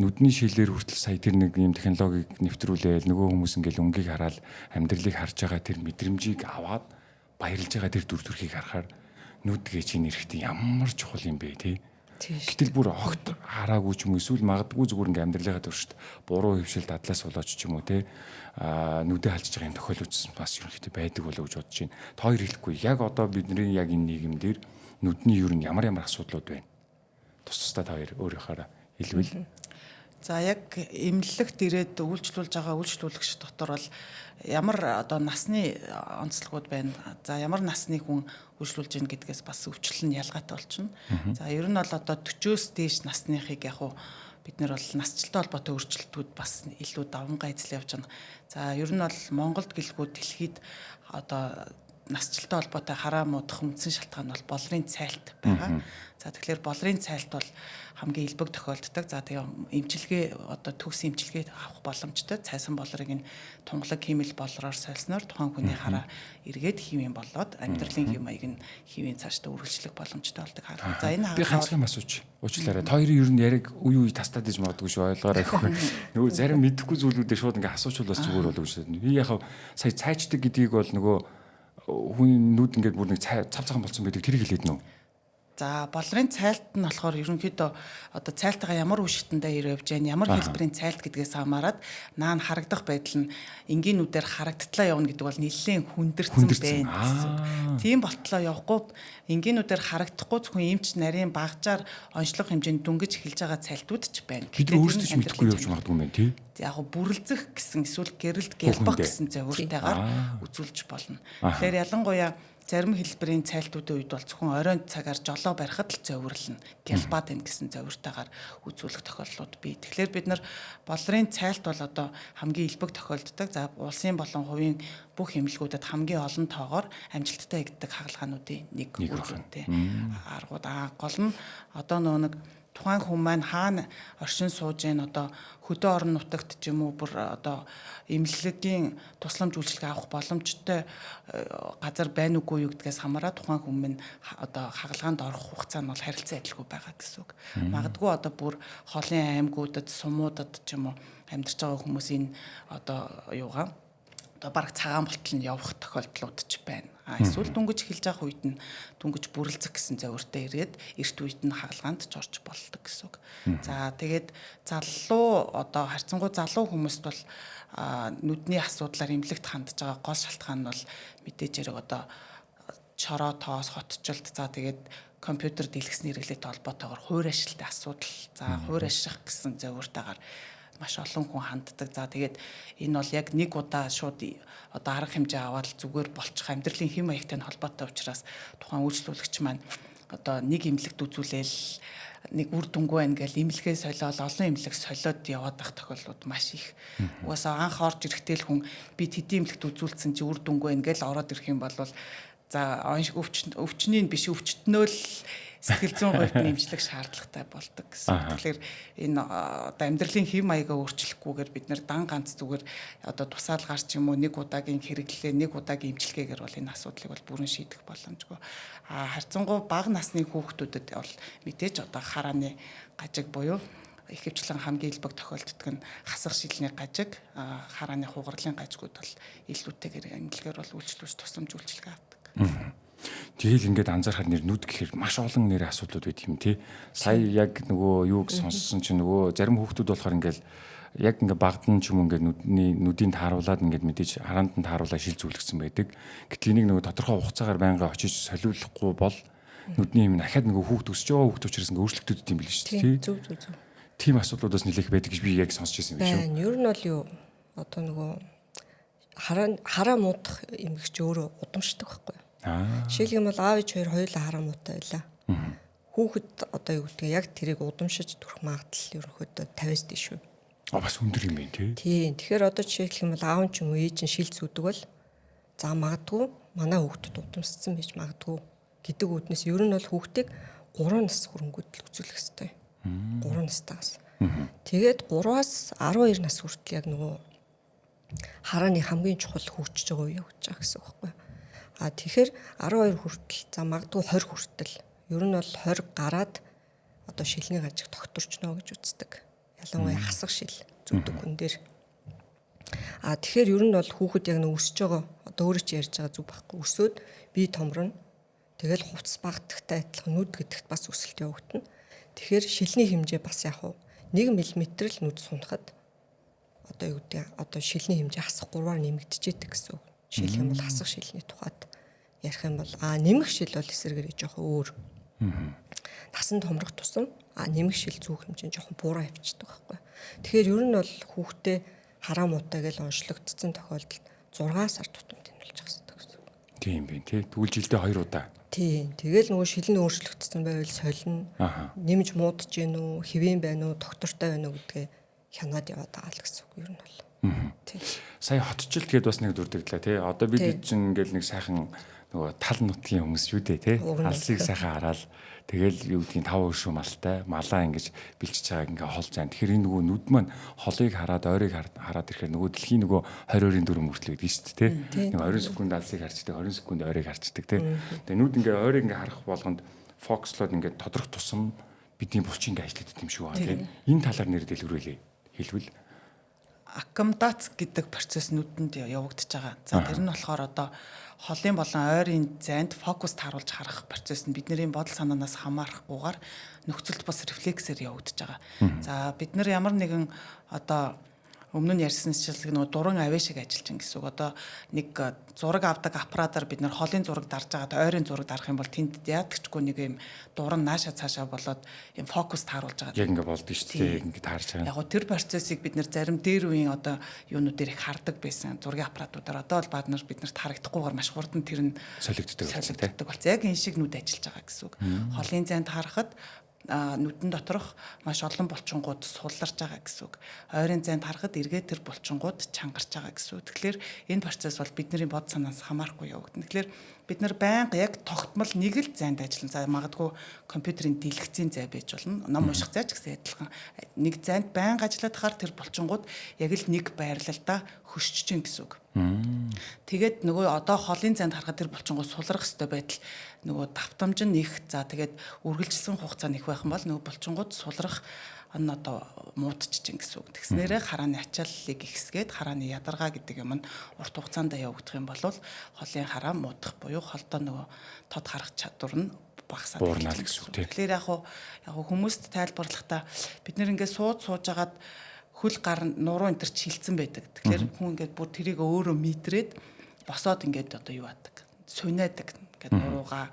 нүдний шилээр хүртэл сая тэр нэг юм технологиг нэвтрүүлээл нөгөө хүмүүс ингээл өнгийг хараад амьдралыг харж байгаа тэр мэдрэмжийг аваад баярлж байгаа тэр дүр төрхийг харахаар нүд гэж энэ эрэхтэн ямар чухал юм бэ тий. Гэтэл бүр огт хараагүй ч юм уу эсвэл магадгүй зүгээр ингээм амьдралынхаа туршид буруу хөвшил дадлаас болоод ч юм уу те а нүдэ халдж байгаа юм тохиолдол бас ерөнхийдөө байдаг болоо гэж бодож байна. Та хоёр хэлэхгүй яг одоо бидний яг энэ нийгэмдэр нүдний ер нь ямар ямар асуудлууд байна? Тус тусдаа та хоёр өөрийнхөөрөө хэлбэл. За яг эмнэлэгт ирээд үйлчлүүлж байгаа үйлчлүүлэгч дотор бол ямар одоо насны онцлогуд байна. За ямар насны хүн үйлчлүүлж гин гэдгээс бас өвчлөл нь ялгаатай болчихно. За ер нь бол одоо 40-оос дээш насныхыг яг уу бид нэр бол насжилттай холбоотой өөрчлөлтүүд бас илүү давамгай эзэл явж байна. За ер нь бол Монголд гэлгүй дэлхийд одоо насжилттай холбоотой хараа муудах үндсэн шалтгаан бол болрын цайлт байгаа. За тэгэхээр болрын цайлт бол хамгийн илбэг тохиолддог. За тэгээ эмчилгээ одоо төгс эмчилгээ авах боломжтой. Цайсан болрыг нь тунгалаг хиймэл болроор сольсноор тухайн хүний хараа эргээд хиймэн болоод амьдралын хэв маяг нь хиймэн цаашдаа үргэлжлэх боломжтой болдог хараа. За энэ би ганцхан асууч. Уучлаарай. Та хоёрын ер нь яриг үе үе тастаад иж магадгүй шүү. Ойлгоорой гэхгүй. Нөгөө зарим мэдэхгүй зүйлүүдээ шууд ингээ асуучвал бас зүгээр болов гэж бодно. Би яг сая цайчдаг гэдгийг бол нөгөө хүний нүд ингээд бүр нэг цав цагаан болсон байдаг тэрийг хэлээд нөө. За болрын цайлт нь болохоор ерөнхийдөө одоо цайлтгаа ямар үе шатандаа ирээ явж байна, ямар хэлбэрийн цайлт гэдгээс хамаарат наа нь харагдах байдал нь энгийн нүдээр харагдтлаа явна гэдэг бол нэлээд хүндэрсэн байна гэсэн үг. Тийм болтлоо явахгүй энгийн нүдээр харагдахгүй зөвхөн эмч нарийн багжаар онцлог хэмжээнд дүнгиж эхэлж байгаа цайлтууд ч байна. Бид өөрсдөө ч мэдэхгүй явж магадгүй юм байна тий. Яг бүрэлзэх гэсэн эсвэл гэрэлт гялбах гэсэн зовиртайгаар үзүүлж болно. Тэгэхээр ялангуяа зарим хэлбэрийн цайлтуудын үед бол зөвхөн оройн цагаар жолоо барихад л зовирлно. Гялбаад байна гэсэн зовиртайгаар үзүүлэх тохиолдлууд бий. Тэгэхээр бид нар болрын цайлт бол одоо хамгийн илбэг тохиолддог. За улсын болон хувийн бүх эмнэлгүүдэд хамгийн олон тоогоор амжилттай хийгддэг хагалгаануудын нэг үр дүнтэй аргууд. Гол нь одоо нөгөө нэг тухайн хүн маань хаана оршин сууж гэн одоо хөдөө орон нутагт ч юм уу бүр одоо эмнэлгийн тусламж үйлчилгээ авах боломжтой газар байна уугүй юу гэдгээс хамаарат тухайн хүн минь одоо хагалгаанд орох хугацаа нь бол харилцан адилгүй байгаа гэсэн үг. Магадгүй одоо бүр холын аймагуудад, сумуудад ч юм уу амьдарч байгаа хүмүүс энэ одоо юугаа одоо бараг цагаан болтол нь явах тохиолдлууд ч байна. А эсвэл дүнгиж эхэлж байгаа үед нь дүнгиж бүрэлзэх гэсэн зовиртой ирээд эрт үед нь хагалгаанд ч орж болдог гэсэн үг. За тэгээд залуу одоо харьцангуй залуу хүмүүст бол нүдний асуудлаар эмнэлэгт хандж байгаа гол шалтгаан нь бол мэдээж хэрэг одоо чороо тоос хотчлт за тэгээд компьютер дэлгэсний хэрэглээтэй холбоотойгоор хуур ашилтын асуудал за хуур аших гэсэн зовиртойгоор маш олон хүн ханддаг. За тэгээд энэ бол яг нэг удаа шууд одоо арга хэмжээ аваад зүгээр болчих амьдралын хэм маягтай нь холбоотой учраас тухайн үйлчлүүлэгч маань одоо нэг эмнэлэгт үзүүлээл нэг үр дүнгүй байна гэл эмнэлгээ солиод олон эмнэлэг солиод яваад байх тохиолдлууд маш их. Угаасаа анх орж ирэхдээ л хүн би тэдний эмнэлэгт үзүүлсэн чи үр дүнгүй байна гэл ороод ирэх юм бол за өвчнийг биш өвчтнөө л сэтгэл зүйн хувьд нэмжлэх шаардлагатай болдог гэсэн. Тэгэхээр энэ одоо амьдралын хэв маягаа өөрчлөхгүйгээр бид нэр дан ганц зүгээр одоо тусаал гарч юм уу нэг удаагийн хэрэглээ, нэг удаагийн эмчилгээгээр бол энэ асуудлыг бол бүрэн шийдэх боломжгүй. А харьцангуй бага насны хүүхдүүдэд бол мэдээж одоо харааны гажиг буюу ихэвчлэн хамгийн илбэг тохиолддог нь хасах шилний гажиг, харааны хугарлын гажигуд бол илүүтэйгээр эмнэлгээр бол үйлчлүүлж тусламж үйлчилгээ авдаг. Тэгэл ингээд анзаархаар нэр нүд гэхээр маш олон нэр асуудлууд байт юм тий. Сая яг нөгөө юуг сонссон чинь нөгөө зарим хүүхдүүд болохоор ингээд яг ингээд багдан ч юм ингээд нүдний нүдийн тааруулаад ингээд мэдээж хараанд нь тааруулаад шил зүлгсэн байдаг. Гэтэл энийг нөгөө тодорхой хугацаагаар байнга очиж солиулахгүй бол нүдний юм дахиад нөгөө хүүхд өсөж байгаа хүүхд учраас ингээд өөрчлөгдөд юм билээ шүү дээ тий. Зөв зөв зөв. Тийм асуудлуудаас нэлээх байдаг гэж би яг сонсч ирсэн юм биш үү? Ер нь бол юу одоо нөгөө хараа муудах эмгэгч өөрөө удамшдаг байхгүй юу? Жишээлх юм бол аав ээж хоёр хоёулаа хараа муутай байлаа. Хүүхэд одоо юу гэдгийг яг тэрийг удамшиж төрөх магадлал ерөнхийдөө 50-аас дээш шүү. А бас өндөр юм байна тий. Тийм. Тэгэхээр одоо жишээлх юм бол аав ч юм уу ээж нь шил зүүдэг бол за магадгүй манай хүүхдэд удамссан байж магадгүй гэдэг үүднээс ер нь бол хүүхдийг 3 нас хүрэнгүүт л үзүүлэх ёстой. 3 настайгаас. Тэгээд 3-аас 12 нас хүртэл яг нөгөө харааны хамгийн чухал хөгжиж байгаа үе явж байгаа гэсэн үг байхгүй юу? А тэгэхээр 12 хүртэл за магадгүй 20 хүртэл ер нь бол 20 гараад одоо шилний гажиг тогтворчно гэж үздэг. Ялангуяа хасах шил зүүдэг хүн дээр. А тэгэхээр ер нь бол хүүхэд яг нэг өсөж байгаа одоо өөрөө чи ярьж байгаа зүг байхгүй өсөөд бие томорно. Тэгэл хувцас багтахтай адилхан нүд гэдэгт бас өсөлт явагдана. Тэгэхээр шилний хэмжээ бас яг уу 1 мм л нүд сунахад одоо юу гэдэг одоо шилний хэмжээ хасах 3-аар нэмэгдчихэдэг гэсэн үг. Жишээлх юм бол хасах шилний тухайд ярих юм бол нэмэх шил бол эсэргээрээ жоохон өөр. Насан томрох тусам нэмэх шил зүүх хэмжээ жоохон буураа явчихдаг байхгүй. Тэгэхээр ер нь бол хүүхдээ хараа муутай гэж онцлогдсон тохиолдолд 6 сар тутамд тэнэлж явах хэрэгтэй гэсэн. Тийм байх тий. Тэгвэл жилдээ 2 удаа. Тийм. Тэгэл нөгөө шил нь өөрчлөгдсөн байвал солино. Нэмж муудаж гин үү, хэвэн байна уу, доктортой байна уу гэдгээ хянаад яваад байгаа л гэсэн үг ер нь бол. Тийм. Сая хотчилт гээд бас нэг дурдагдлаа тий. Одоо бид чинь ингээл нэг сайхан нөгөө тал нутгийн хүмүүс шүү дээ тий. Алсыг сайхан хараад тэгэл юу гэдгийг 5 өршөө малтай малаа ингэж бэлчиж байгааг ингээ хол зайн. Тэгэхээр энэ нөгөө нүд маань холыг хараад ойрыг хараад ирэхээр нөгөө дэлхийн нөгөө 20 өрийн дүрм мөртлөө гэдэг шүү дээ тий. Нэг 20 секунд алсыг харчдаг, 20 секунд ойрыг харчдаг тий. Тэгээ нүд ингээ ойрыг ингээ харах болгонд фокуслоод ингээ тодорх тусам бидний булчин ингээ ажилладаг юм шиг байна тий. Энэ талаар нэр дэлгэрүүлээ хэлбэл аккомодац гэдэг процесс нүдэнд явагдаж байгаа. За тэр нь болохоор одоо холын болон ойрын зайд фокус тааруулж харах процесс нь бидний бодол санаанаас хамаарахгүйгээр нөхцөлд бас рефлексээр явагдаж байгаа. За бид нар ямар нэгэн одоо өмнө нь ярьсанчилаг нөгөө дуран авиа шиг ажиллаж гин гэсэн үг. Одоо нэг зураг авдаг аппаратаар бид нар холын зураг дарж байгаад ойрын зураг дарах юм бол тэнд яадагчгүй нэг юм дуран нааша цаашаа болоод юм фокус тааруулж байгаа. Яг ингээ болдсон шүү дээ. Ингээ таарч байгаа. Яг гоо тэр процессыг бид нар зарим дээр үеийн одоо юунууд дээр их хардаг байсан. Зургийн аппаратуудаар одоо бол бад нар бид нарт харагдахгүйгээр маш хурдан тэр нь солигддог болсон. Яг энэ шиг нүд ажиллаж байгаа гэсэн үг. Холын зайд харахад нүдэн доторх маш олон булчингууд суларч байгаа гэсэн үг. Ойрын зайд харахад эргээд тэр булчингууд чангарч байгаа гэсэн үг. Тэгэхээр энэ процесс бол бидний бод санаас хамаарахгүй явагдана. Тэгэхээр бид нар байнга яг тогтмол нэг л зайд ажиллана. За магадгүй компьютерийн дэлгэцийн зай байж болно. Ном унших зай ч гэсэн адилхан. Нэг зайд байнга ажиллаад хахаар тэр булчингууд яг л нэг байрлалдаа хөшөж чинь гэсэн үг. Тэгээд нөгөө одоо холын зайд харахад тэр булчингууд сулрах ёстой байтал нөгөө давтамж нь их, за тэгээд үргэлжилсэн хугацаа нь их байх юм бол нөгөө булчингууд сулрах нь одоо муудчих чинь гэсэн үг. Тэгснээрээ харааны ачааллыг ихсгээд харааны ядаргаа гэдэг юм нь урт хугацаанд явагдах юм бол холын хараа муудах буюу холдоо нөгөө тод харах чадвар нь багасаад буурнаа л гэсэн үг тийм. Тэгэхээр яг хүмүүст тайлбарлахдаа бид нэр ингээд сууж жагаад хөл гар нуруу энэ төр чилцэн байдаг. Тэгэхээр хүн ингээд бүр тэрийг өөрөө мэдрээд босоод ингээд одоо юу адаг. Суниадаг. Ингээд нуруугаа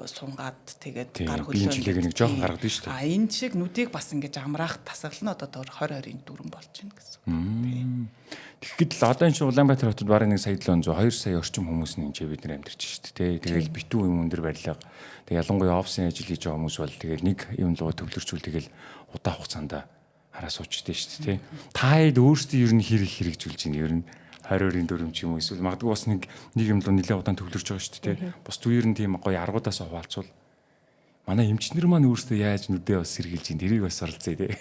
сунгаад тэгээд гар хөлөө чилээг нэг жоохон гаргадаг шүү дээ. А энэ шиг нүдийг бас ингэж амраах тасгал нь одоо 20 24 болж байна гэсэн үг. Тэгэхэд л одоо энэ чинь Улаанбаатар хотод бараг 1 сая 700 2 сая орчим хүмүүс нь энэ бид нар амьдарч шүү дээ. Тэгэл битүү юм өндөр барилга. Тэг ялангуяа офисын ажил хийж байгаа хүмүүс бол тэгэл нэг юм руу төвлөрчүүл тэгэл удаан хугацаанд хараа суучдээ шүү дээ. Та хэд өөрсдөө ер нь хэр их хэрэгжүүлж байна ер нь 20-ын дүрм ч юм уу эсвэл магадгүй бас нэг юм руу нэлээд удаан төвлөрч байгаа шүү дээ. Бус үеэр нь тийм гоё аргуудаас хуваалцвал манай эмчнэр маань өөрсдөө яаж нүдээ бас сэргийлж чинь тэрийг бас оролцъё тий.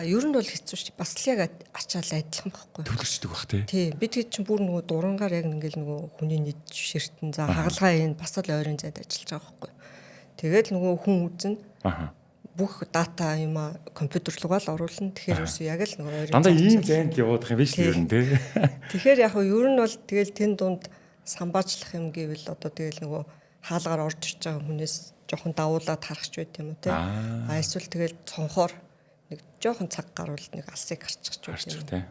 Ер нь бол хэцүү шүү дээ. Бас л яг ачаал адилхан байхгүй. Төвлөрчдөг бах тий. Тий. Бид хэд чинь бүр нөгөө дурангаар яг ингээл нөгөө хүний нийт ширтэн за хагалгаа энэ бас л ойрын зайд ажиллаж байгаа байхгүй. Тэгээд нөгөө хүн үзэн. Аха. Бүх дата юм а компьютер руугаа л оруулна. Тэгэхээр ерөөсөө яг л нөгөө ойрын дандаа ийм зайд явуудах юм биш л ер нь тий. Тэгэхээр яг ер нь бол тэгэл тэн дунд самбаачлах юм гэвэл одоо тэгэл нөгөө Хаалгаар орж ирж байгаа хүнээс жоохон давуулаад харах ч байт юм уу те. А эсвэл тэгэл цонхоор нэг жоохон цаг гарвал нэг алсыг харчих ч байт юм.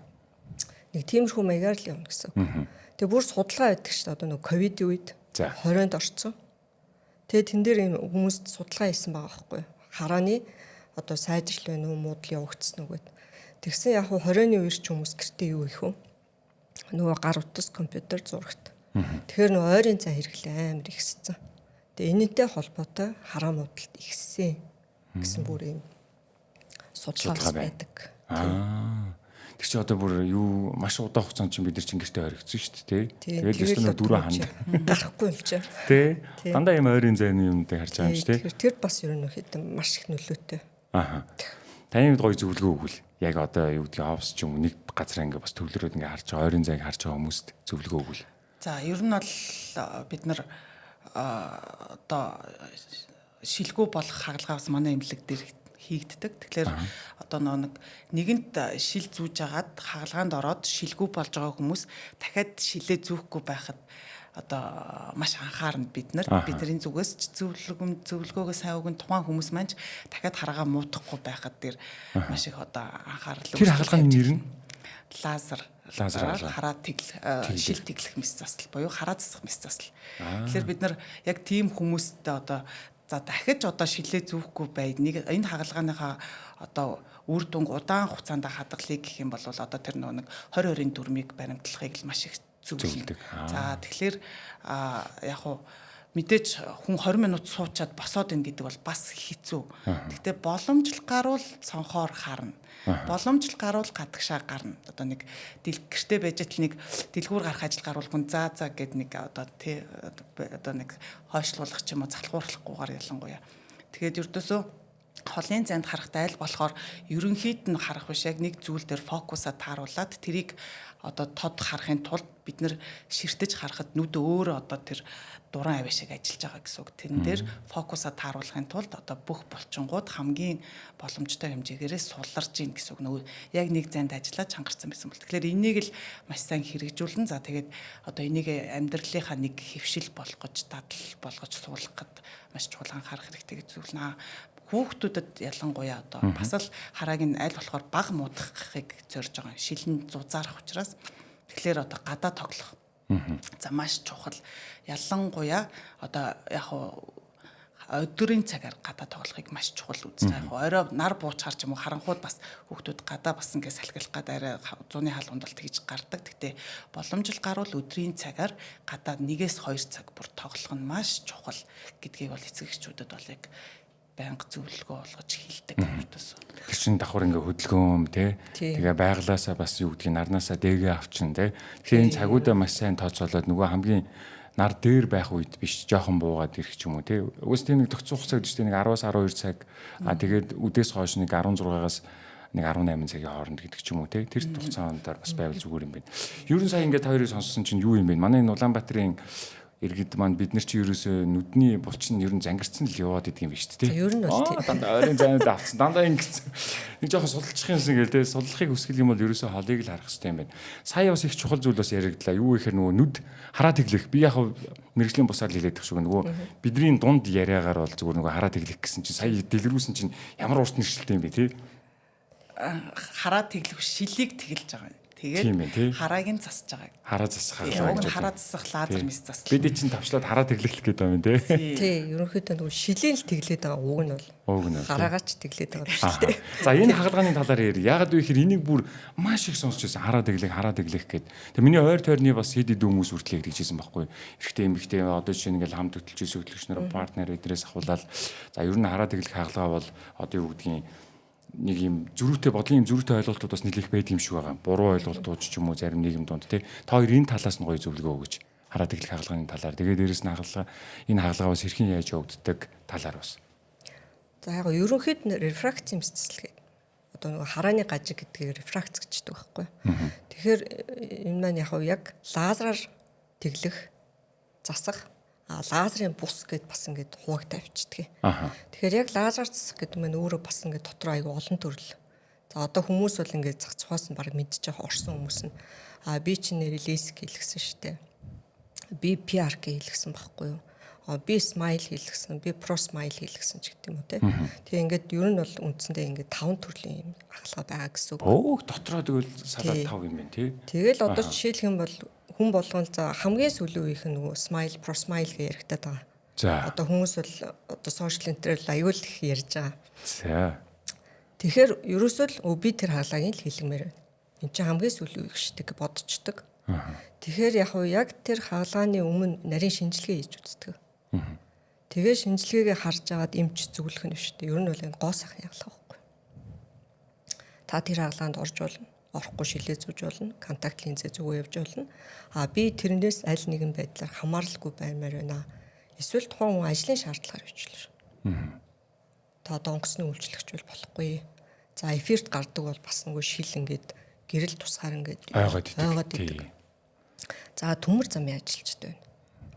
Нэг тиймэрхүү маягаар л явна гэсэн үг. Тэгээ бүр судалгаа байдаг шүү дээ. Одоо нэг ковидын үед 20-нд орцсон. Тэгээ тэн дээр юм хүмүүст судалгаа хийсэн байгаа байхгүй юу? Харааны одоо сайжрал байна уу, муудал явагдсан уу гэд. Тэгсэн яг хуу 20-ны үер ч хүмүүс гэртээ юу их вэ? Нөгөө гар утас, компьютер, зурагт. Тэгэхээр нөгөө ойрын цай хэрэглээ амар ихссэн. Тэгээ энэтэй холбоотой хараа муудалд ихссэн гэсэн бүр юм судалгаа байдаг. Тэр чи одоо бүр юу маш удаан хугацаанд чинь бид нар чинь гэртээ хоригдсон шүү дээ, тий. Тэгэл ёстой нэг дөрөв ханд гарахгүй юм чи. Тий. Дандаа юм ойрын зайны юмтай харж байгаа юм чи, тий. Тэгэхээр тэр бас ер нь хэдэн маш их нөлөөтэй. Аха. Таны хувьд гоё зөвлөгөө өгвөл яг одоо юу гэдгийг офс ч юм уу нэг газар ингээ бас төвлөрөөд ингээ харж байгаа ойрын зайг харж байгаа хүмүүст зөвлөгөө өгвөл. За ер нь бол бид нар одоо шилгүү болох хагалгаа бас манай эмнэлэг дээр хийгддэг. Тэгэхээр одоо нэг нэгэнт шил зүүж агаад хагалгаанд ороод шилгүү болж байгаа хүмүүс дахиад шилээ зүүхгүй байхад одоо маш анхаарна бид нар. Бидний зүгээс ч зөвлөгөөгөө сайн өгөн тухайн хүмүүс маань ч дахиад хараага муудахгүй байхад дээр маш их одоо анхаарал. Тэр хагалгааны нэр нь лазер хараа тэгэл шил тэглэх мэс засал буюу хараа засах мэс засал. Тэгэхээр бид нар яг тийм хүмүүстэй одоо за дахиж одоо шилээ зүүхгүй бай. Нэг энэ хагалгааныхаа одоо үр дүнг удаан хугацаанд хадгалъя гэх юм бол одоо тэр нэг 20 24-ийг баримтлахыг л маш их зөвлөдөг. За тэгэхээр яг хуу мэдээж хүн 20 минут суучаад босоод ин гэдэг бол бас хэцүү. Гэхдээ боломжтой гарвал цонхоор харна. Боломжтой гарвал гадагшаа гарна. Одоо нэг гэртээ байж тал нэг дэлгүүр гарах ажил гарвал хүн заа заа гэд нэг одоо тий одоо нэг хойшлуулах ч юм уу залхуурахгүйгээр ялангуяа. Тэгээд ердөөсөө холын занд харахтай аль болохоор ерөнхийд нь харах биш яг нэг зүйл дээр фокусаа тааруулаад тэрийг одоо тод харахын тулд бид нэр ширтэж харахад нүд өөрөө одоо тэр дуран авиа шиг ажиллаж байгаа гэсэн үг. Тэрэн дээр фокусаа тааруулахын тулд одоо бүх булчингууд хамгийн боломжтой хэмжээгээрээ суларж гин гэсэн үг. Нөгөө яг нэг занд ажиллаад чангарсан байсан бол. Тэгэхээр энийг л маш сайн хэрэгжүүлнэ. За тэгээд одоо энийг амьдралынхаа нэг хэвшил болгож, дадал болгож суулгахад маш чухал анхаарах хэрэгтэй гэж зөвлөнө. Хүүхдүүдэд ялангуяа одоо бас л харааг нь аль болохоор баг муудахыг зорж байгаа. Шилэн зузаарах учраас тэгэхээр одоо гадаа тоглох. За маш чухал. Ялангуяа одоо яг өдрийн цагаар гадаа тоглохыг маш чухал үзэж байгаа. Яг орой нар буучаар ч юм уу харанхууд бас хүүхдүүд гадаа бас ингээд салхилах гад арай зуны хаалганд бол тэгж гардаг. Гэтэ боломжтой гарвал өдрийн цагаар гадаа 1-2 цаг бүр тоглох нь маш чухал гэдгийг бол эцэг эхчүүдэд бол яг байнга зөвлөгөө олгож хэлдэг ердөөс. Тэр чинь давхар ингээ хөдөлгөөн тий. Тэгээ байглаасаа бас юу гэдгийг нарнаасаа дээгээ авчин тий. Тэгэхээр энэ цагуудаа маш сайн тооцоолоод нөгөө хамгийн нар дээр байх үед биш жоохон буугаад ирэх ч юм уу тий. Угсаа тийм нэг тогтсон хугацаа гэдэг чинь нэг 10-аас 12 цаг. А тэгээд үдээс хойш нэг 16-аас нэг 18 цагийн хооронд гэдэг ч юм уу тий. Тэр хугацаанд бас байвал зүгээр юм байна. Ер нь сая ингээд та хоёрыг сонссон чинь юу юм бэ? Манай энэ Улаанбаатарын иргэд маань бид нар чи ерөөсөө нүдний булчин ер нь зангирцсан л яваад идэг юм биш үү тий. Ер нь бол тий. Дандаа ойрын зайнууд авцсан. Дандаа ингэсэн. Нэг жоохон судалчих юмсан гээл тий. Судлахыг хүсгэл юм бол ерөөсөө холыг л харах хэрэгтэй юм байна. Сая бас их чухал зүйл бас яригдлаа. Юу гэхээр нөгөө нүд хараа тэглэх. Би яг мэрэгжлийн бусаар л хэлээд шиг нөгөө бидний дунд яриагаар бол зүгээр нөгөө хараа тэглэх гэсэн чинь сая дэлгэрүүлсэн чинь ямар урт нэршилтэй юм бэ тий. Хараа тэглэх шилийг тэглэж байгаа юм. Тэгээд харааг нь засаж байгаа. Хараа засах хагалгаа гэж. Хараа засах лазер мис засал. Бид чинь тавчлаад хараа тэглэх гэдэг юм тий. Тий, ерөнхийдөө нөгөө шилийн л тэглээд байгаа уг нь бол. Уг нь. Хараагаа ч тэглээд байгаа биш л тий. За энэ хагалгааны талаар яри. Яагаад вэ гэхээр энийг бүр маш их сонсч байсан. Хараа тэглэх, хараа тэглэх гэд. Тэгээ миний ойр тойрны бас хэд хэдэн хүмүүс хүртэл тэгжсэн байхгүй. Эрэгтэй эмэгтэй одоо жишээ нь ингээл хамт хөтөлж хөтлөгч нар партнер эдрээс ахуулаад за ер нь хараа тэглэх хагалгаа бол одоо юу гэдгийг нэг юм зөрүүтэй бодлын юм зөрүүтэй ойлголтууд бас нэлээх байдаг юм шиг байгаа. Буруу ойлголтууд ч юм уу зарим нийгэм дунд тий. Та хоёр энэ талаас нь гоё зөвлөгөө өгөөч. Хараа тэглэх хагалгааны талаар. Тэгээд дээрэс нь хагалгаа энэ хагалгаа бас хэрхэн яаж явагддаг талаар бас. За яг ерөнхийд нь рефракц мэсцэл гэдэг. Одоо нөгөө харааны гажиг гэдгийг рефракц гэждэг байхгүй. Тэгэхээр энэ маань яг яг лазераар тэглэх, засах, лазерын бус гэд бас ингээд хувааг тавьчихдаг. Тэгэхээр яг лазер засах гэдэг нь өөрөө бас ингээд дотор айгүй олон төрөл. За одоо хүмүүс бол ингээд зах цухаас нь баг мэдчих орсон хүмүүс нь би чинь нэр лесик хэлгсэн штэ. Би PRK хэлгсэн байхгүй юу? Би SMILE хийлгэсэн, би ProSmile хийлгэсэн ч гэдэг юм уу те. Тэгээ ингээд ер нь бол үндсэндээ ингээд 5 төрлийн юм хагалгаа байгаа гэсэн үг. Өө, дотроо тэгвэл салаад 5 юм байна тий. Тэгэл одоо жишээлх юм бол хүн болгон за хамгийн сүүлийн үеийнх нь нөгөө SMILE, ProSmile гэж яригдаад байгаа. Одоо хүмүүс бол одоо social интернет аюул их ярьж байгаа. Тэгэхээр ерөөсөө л би тэр хагалгааг л хийлгэмээр байна. Энд чинь хамгийн сүүлийн үеих шүү дээ гэж бодчихдог. Тэгэхээр яг уу яг тэр хагалгааны өмнө нарийн шинжилгээ хийж үздэг. Тэгээ шинжилгээгээ харж агаад эмч зөвлөх нь шүү дээ. Ер нь бол энэ гоо сайхны хагалгаа байхгүй. Та тэр хагалгаанд орж болно. Орохгүй шилээ зүүж болно. Контакт линзээ зүгөө явж болно. А би тэрнээс аль нэгэн байдлаар хамааралгүй баймаар байна. Эсвэл тухайн хүн ажлын шаардлагаар бичлээ. Та одоо онгоцны үйлчлэгч бол болохгүй. За эфирт гардаг бол бас нөгөө шил ингээд гэрэл тусгаар ингээд ойгоод идэг. За төмөр замын ажилчтай байна.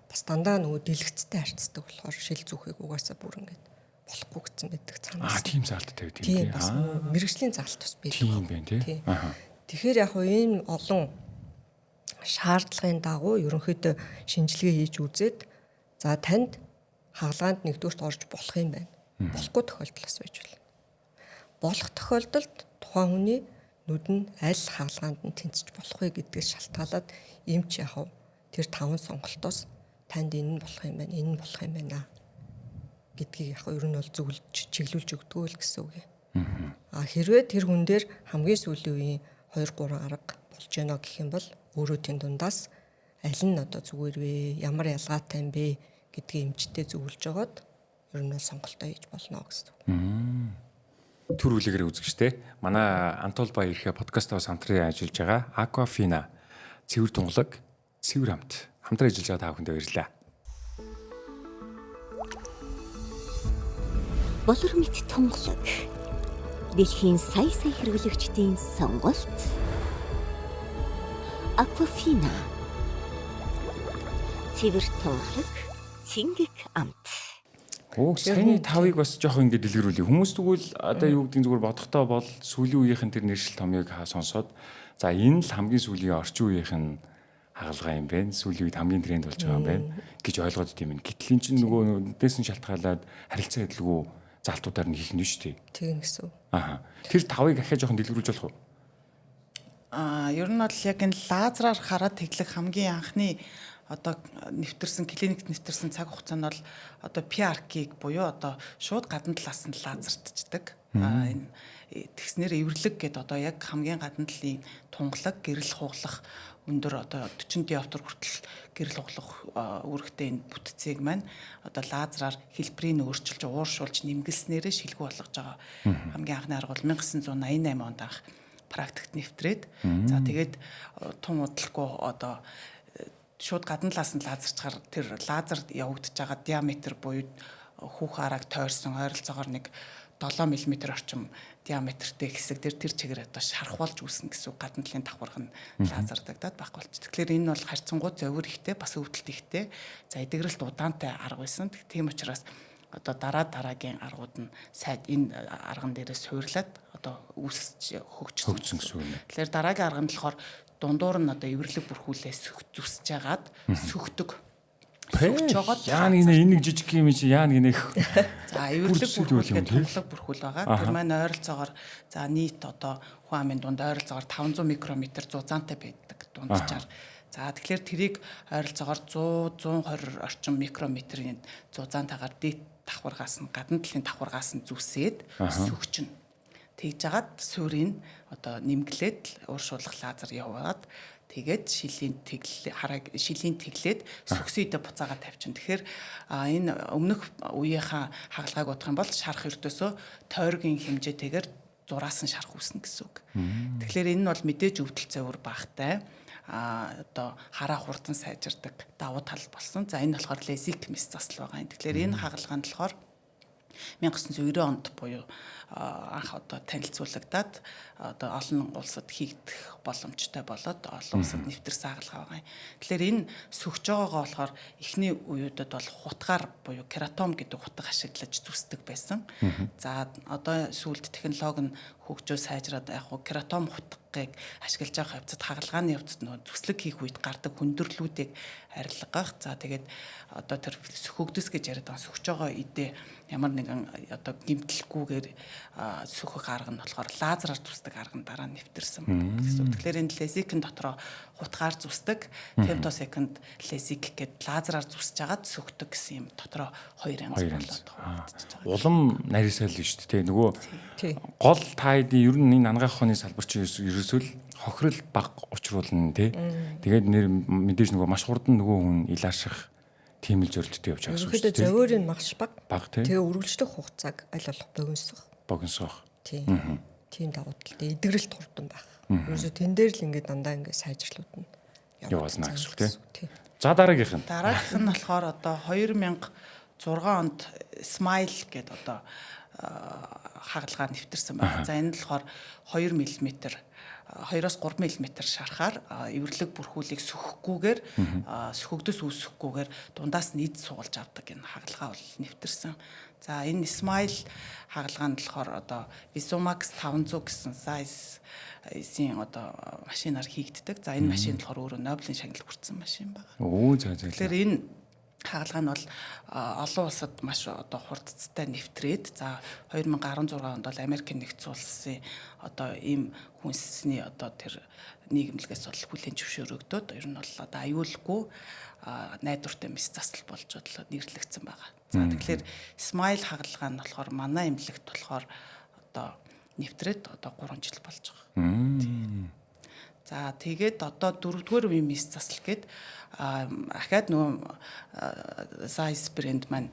Бас дандаа нөгөө дэлгэцтэй харьцдаг болохоор шил зүүхийг угаасаа бүр ингээд болохгүй гэсэн байдаг цаанаас. Аа, тийм заалттай байдаг юм тий. Бас мэрэгжлийн заалт бас байдаг. Тийм байна тий. Аа. Тэгэхээр яг хуу ийм олон шаардлагын дагуу ерөнхийдөө шинжилгээ хийж үзээд за танд хагалгаанд нэгдүгüрт орж болох юм байна. Болохгүй тохиолдол бас байж болно. Болох тохиолдолд тухайн хүний нүд нь аль хагалгаанд нь тэнцэж болох вэ гэдгээс шалтгаалаад эмч яхав тэр 5 сонголтоос танд энэ нь болох юм байна, энэ нь болох юм байна гэдгийг яг ер нь бол зөвлөж чиглүүлж өгдөг л гэсэн үг юм. А хэрвээ тэр хүн дээр хамгийн сүүлийн үеийн 2 3 арга болж гэнэ гэх юм бол өөрөө тэн дундаас аль нь одоо зүгээр вэ, ямар ялгаатай юм бэ гэдгийг эмчтэй зөвлөж жагаад ер нь бол сонголтоо хийж болно гэсэн үг. Төр үлгэрээ үзэгч те. Манай Антуул ба ирэхэ подкастаас хамтран ажиллаж байгаа Aquafina цэвэр тунгалаг, цэвэр амт хамтран ажиллаж байгаа та бүхэндээ баярлалаа. Болор мэт тунгалаг. Дэлхийн сая сая хэрэглэгчдийн сонголт Aquafina. Цэвэр тунгалаг, цэнгэг амт. Өө, саяны тавыг бас жоох ингэ дэлгэрүүлье. Хүмүүс тэгвэл одоо юу гэдгийг зүгээр бодохдоо бол сүүлийн үеийнх нь тэр нэршил томьёог сонсоод за энэ л хамгийн сүүлийн орчин үеийнх нь хагалгаа юм байна. Сүүлийн үед хамгийн тренд болж байгаа юм байна гэж ойлгоод идэм юм. Гэтэл эн чинь нөгөө нүдээс нь шалтгаалаад харилцан адилгүй залтуудаар нь хийх нь шүү дээ. Тийм гэсэн. Аа. Тэр тавыг ахиа жоохон дэлгэрүүлж болох уу? Аа, ер нь бол яг энэ лазераар хараад тэглэх хамгийн анхны одоо нэвтэрсэн клиникт нэвтэрсэн цаг хугацаанд бол одоо PRK-г буюу одоо шууд гадна талаас нь лазертчдаг. Аа, энэ тэгснээр эвэрлэг гэдэг одоо яг хамгийн гадна талын тунгалаг гэрэл хуглах өндөр одоо 40 диоптр хүртэл гэрэл хуглах үүрэгтэй энэ бүтцийг маань одоо лазераар хэлбэрийг өөрчилж ууршуулж нэмгэлснээрээ шилгүү болгож байгаа. Хамгийн анхны арга бол 1988 онд анх практикт нэвтрээд за тэгээд тун удалгүй одоо шууд гадна талаас нь лазерчгаар тэр лазер явагдаж байгаа диаметр буюу хүүх арааг тойрсон ойролцоогоор нэг 7 мм орчим диаметртэй хэсэг дээр тэр чигээр одоо шарх болж үүснэ гэсэн үг, гадна талын давхарга нь лазердагдаад байхгүй болчих. Тэгэхээр энэ бол харьцангуй зовир ихтэй бас өвдөлт ихтэй. За эдгэрэлт удаантай арга байсан. Тийм учраас одоо дараа дараагийн аргууд нь сайд энэ арган дээрээ суурлаад одоо үүсэж хөгжсөн гэсэн үг. Тэгэхээр дараагийн арга нь болохоор дундуур нь одоо эвэрлэг бүрхүүлээ зүсэж жагаад сөхдөг. Сөхөж жагаад яа нэг энэ нэг жижиг юм чи яа нэг нэх. За эвэрлэг бүрхүүл гэдэг тунгалаг бүрхүүл байгаа. Тэр маань ойролцоогоор за нийт одоо хүн амын дунд ойролцоогоор 500 микрометр зузаантай байдаг дунджаар. За тэгэхээр тэрийг ойролцоогоор 100 120 орчим микрометрийн зузаантайгаар дээд давхаргаас нь гадна талын давхаргаас нь зүсээд сөхчнө. Тэгж жагаад суурийг одоо нэмгэлээд ууршуулах лазер яваад тэгээд шилийн тэглээ харааг шилийн тэглээд сүгсийдээ буцаагаа тавьчихна. Тэгэхээр энэ өмнөх үеийнхаа хагалгааг бодох юм бол шарах ердөөсөө тойргийн хэмжээтэйгээр зураас нь шарах үүснэ гэсэн үг. Тэгэхээр энэ нь бол мэдээж өвдөл зовир багтай одоо хараа хурдан сайжирдаг давуу тал болсон. За энэ болохоор лезик мис засал байгаа юм. Тэгэхээр энэ хагалгаа нь болохоор 1990 онд буюу анх одоо танилцуулагдаад одоо олон улсад хийгдэх боломжтой болоод олон улсад нэвтэрсэн хагалгаа байгаа юм. Тэгэхээр энэ сөхж байгаагаа болохоор эхний үеүүдэд бол хутгаар буюу кератом гэдэг хутга ашиглаж зүсдэг байсан. За одоо сүүлд технологи нь Хөгжөө сайжраад яг хуу кератом хутгыг ашиглаж байгаа хавцад хагалгааны явцад нөгөө зүслэг хийх үед гардаг хүндрэлүүдийг арилгах. За тэгээд одоо тэр сөхөгдөс гэж яриад байгаа сөхөж байгаа идэ ямар нэгэн одоо гэмтэлгүйгээр сөхөх арга нь болохоор лазераар зүсдэг арга нь дараа нь нэвтэрсэн гэсэн үг. Тэгэхээр энэ лесикэн дотроо хутгаар зүсдэг, femtosecond LASIK гэдэг лазераар зүсэж хагаад сөхдөг гэсэн юм дотроо хоёр янз болоод хуваагдчихж байгаа. Улам нарийсаал шүү дээ. Нөгөө гол та хэдийн ер нь энэ анагаах ухааны салбар чинь ерөөсөө л хохирол баг учруулна тий. Тэгээд нэр мэдээж нөгөө маш хурдан нөгөө хүн илааших тийм л зорилттой явж байгаа гэсэн үг шүү дээ. Зөөр нь маш бага. Тэгээ үргэлжлэх хугацааг аль болох богиносгох. Богиносгох. Тийм. Тийм давуу талтай эдгэрэлт хурдан байх. Ерөөсөө тэн дээр л ингээд дандаа ингээд сайжрлууд нь явуулна гэсэн үг тий. За дараагийнх нь. Дараагийнх нь болохоор одоо 2006 онд Smile гэдэг одоо хагалгаа нэвтэрсэн байна. За энэ нь болохоор 2 мм 2-оос 3 мм шарахаар эвэрлэг бүрхүүлийг сөхөхгүйгээр сөхөгдөс үүсэхгүйгээр дундаас нь эд сугалж авдаг энэ хагалгаа бол нэвтэрсэн. За энэ Smile хагалгаа нь болохоор одоо Visumax 500 гэсэн size-ийн одоо машинаар хийгддэг. За энэ машин болохоор өөрөө Нобелийн шагнал хүртсэн машин байна. Өө за за. Тэгэхээр энэ хагалгаа нь бол олон улсад маш одоо хурдцтай нэвтрээд за 2016 онд бол Америкийн нэгдсэн улсын одоо ийм хүнсний одоо тэр нийгэмлэгээс бол хүлээн зөвшөөрөгдөөд ер нь бол одоо аюулгүй найдвартай мэс засал болж бодлоо нэрлэгдсэн байгаа. За тэгэхээр Smile хагалгаа нь болохоор манай эмнэлэгт болохоор одоо нэвтрээд одоо 3 жил болж байгаа. За тэгээд одоо дөрөвдүгээр үеийн мэс засал гээд ахаад нөгөө Zeiss брэнд маань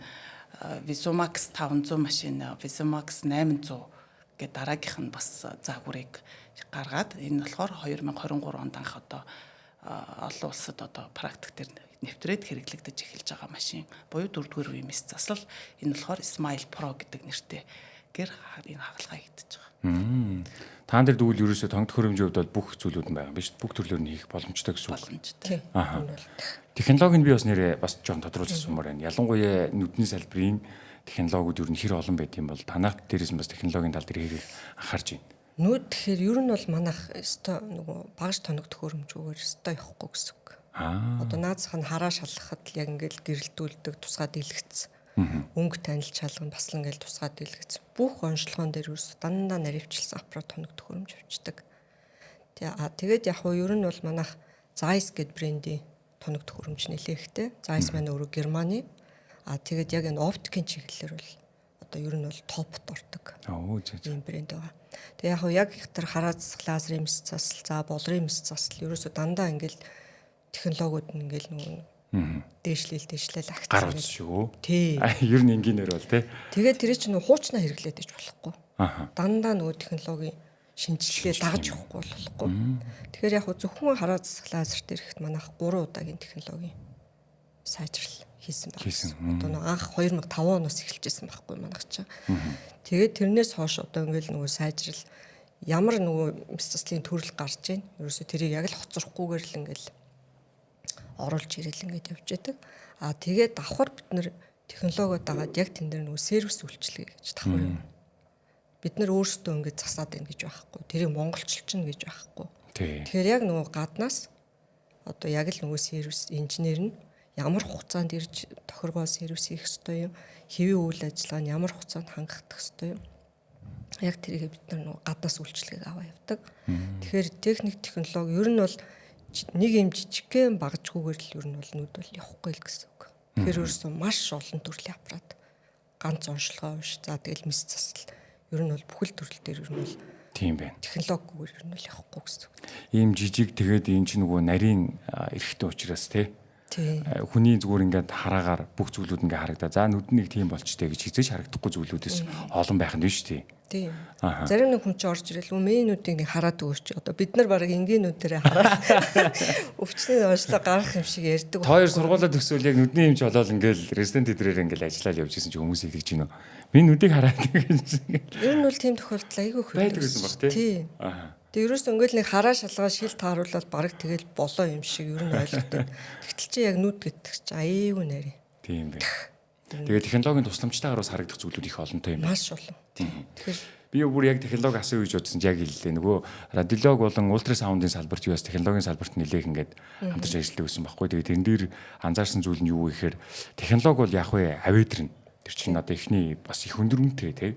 Visumax 500 машин, Visumax 800 гэдэг дараагийнх нь бас загварыг гаргаад энэ нь болохоор 2023 онд анх одоо олон улсад одоо практик дээр нэвтрээд хэрэглэгдэж эхэлж байгаа машин буюу дөрөвдүгээр үеийн мэс засал. Энэ болохоор Smile Pro гэдэг нэртэй гэр энэ хагалгаа хийгдэж байгаа. Таан дээр дүүл ерөөсөө тоног төхөөрөмжийн хувьд бол бүх зүйлүүд нь байгаа юм биш үү? Бүх төрлөөр нь хийх боломжтой гэсэн үг. Боломжтой. Аа. Технологиг нь би бас нэрээ бас жоон тодруулж асуумаар байна. Ялангуяа нүдний салбарын технологиуд ер нь хэр олон байт юм бол танах дээрээс нь бас технологийн тал дээр хэрэг анхаарч байна. Нүд тэгэхээр ер нь бол манайх өстой нөгөө багаж тоног төхөөрөмжүүгээр өстой явахгүй гэсэн үг. Одоо наазах нь хараа шалгахад л яг ингээл гэрэлтүүлдэг, тусгай дэлгэц. Өнгө танил чалган бас л ингээл тусгай дэлгэц. Бүх онцлогоон дээр ерөөс дандаа наривчлсан аппарат тоног төхөөрөмж авчдаг. Тэгээд яг хуу ер нь бол манайх Zeiss гэд брендийн тоног төхөөрөмж нэлээхтэй. Zeiss маань өөрөө Германы. Тэгээд яг энэ оптикийн чиглэлээр бол одоо ер нь бол топт ордог. Ийм брэнд байгаа. Тэгээ яг хуу яг их тэр хараа засах лазерын мэс засал, за болрын мэс засал ерөөсөө дандаа ингээл технологиуд нь ингээл нөгөө дээшлээл агцсан. Гар утас шүү. Тий. Ер нь энгийнээр бол тий. Тэгээд тэр чинь нөгөө хуучнаа хэрэглээд иж болохгүй. Дандаа нөгөө технологийн шинжилгээ дагаж явахгүй болохгүй. Тэгэхээр яг зөвхөн хараа засах лазер дээр ихэд манайх 3 удаагийн технологийн сайжрал хийсэн байна. Одоо нөгөө анх 2005 оноос эхэлж исэн байхгүй манайх чинь. Тэгээд тэрнээс хойш одоо ингээл нөгөө сайжрал ямар нөгөө мэс заслын төрөл гарч ийн. Ерөөсө тэрийг яг л хоцрохгүйгээр л ингээл оруулж ирэл ингээд явж байдаг. Тэгээд давхар бид нэр технологиуд дагаад яг тэн дээр нөгөө сервис үйлчилгээ гэж давхар юм. Бид нар өөрсдөө ингээд засаад байна гэж байхгүй. Тэрийг монголчилчихна гэж байхгүй. Тэгэхээр яг нөгөө гаднаас одоо яг л нөгөө сервис инженер нь ямар хугацаанд ирж тохиргоо сервис хийх ёстой юм, хэвийн үйл ажиллагаа нь ямар хугацаанд хангагдах ёстой юм. Яг тэрийг бид нар нөгөө гаднаас үйлчилгээг аваа явдаг. Тэгэхээр техник технологи ер нь бол нэг юм жижигхэн багажгүйгээр л ер нь бол нүд бол явахгүй л гэсэн үг. Тэгэхээр ерөөсөө маш олон төрлийн аппарат ганц онцлогоо биш. За тэгэл мэс засал ер нь бол бүхэл төрөл дээр ер нь бол тийм байна. Технологигүйгээр ер нь бол явахгүй гэсэн үг. Ийм жижиг тэгээд энэ чинь нөгөө нарийн эрхтэн учраас тий. Хүний зүгээр ингээд хараагаар бүх зүйлүүд ингээд харагдаа. За нүд нэг тийм болчтой гэж хизээж харагдахгүй зүйлүүдээс олон байх нь биш тий. Тийм. Зарим нэг хүн чинь орж ирэл өмнөдийг нэг хараад өгөөч. Одоо бид нар бараг энгийн нүдэрээ хараад өвчний онцлог гарах юм шиг ярьдаг. Та хоёр сургуулаа төгсөөл яг нүдний эмч болоод ингээл резидент эдрээр ингээл ажиллаад явж исэн чи хүмүүс итгэж гинөө. Миний нүдийг хараад гэж. Ер нь бол тийм тохиолдол айгүй их байдаг гэсэн баг тий. Тэгээ ерөөс ингээл нэг хараа шалгаа шил тааруулаад бараг тэгэл болоо юм шиг ер нь ойлгодог. Тэгтэл чи яг нүд гэдэг чи айгүй нарийн. Тийм байх. Тэгээ технологийн тусламжтайгаар бас харагдах зүйлүүд их олонтой юм байна. Маш олон. Тэгэхээр Би бүр яг технологи асуу гэж бодсон чи яг хэллээ. Нөгөө радиолог болон ультрасаундын салбарт юу бас технологийн салбарт нэлээх ингээд хамтарч ажилладаг гэсэн баггүй. Тэгээд тэрэн дээр анзаарсан зүйл нь юу вэ гэхээр технологи бол яг вэ авэдрэн. Тэр чинь одоо эхний бас их өндөр үнэтэй тий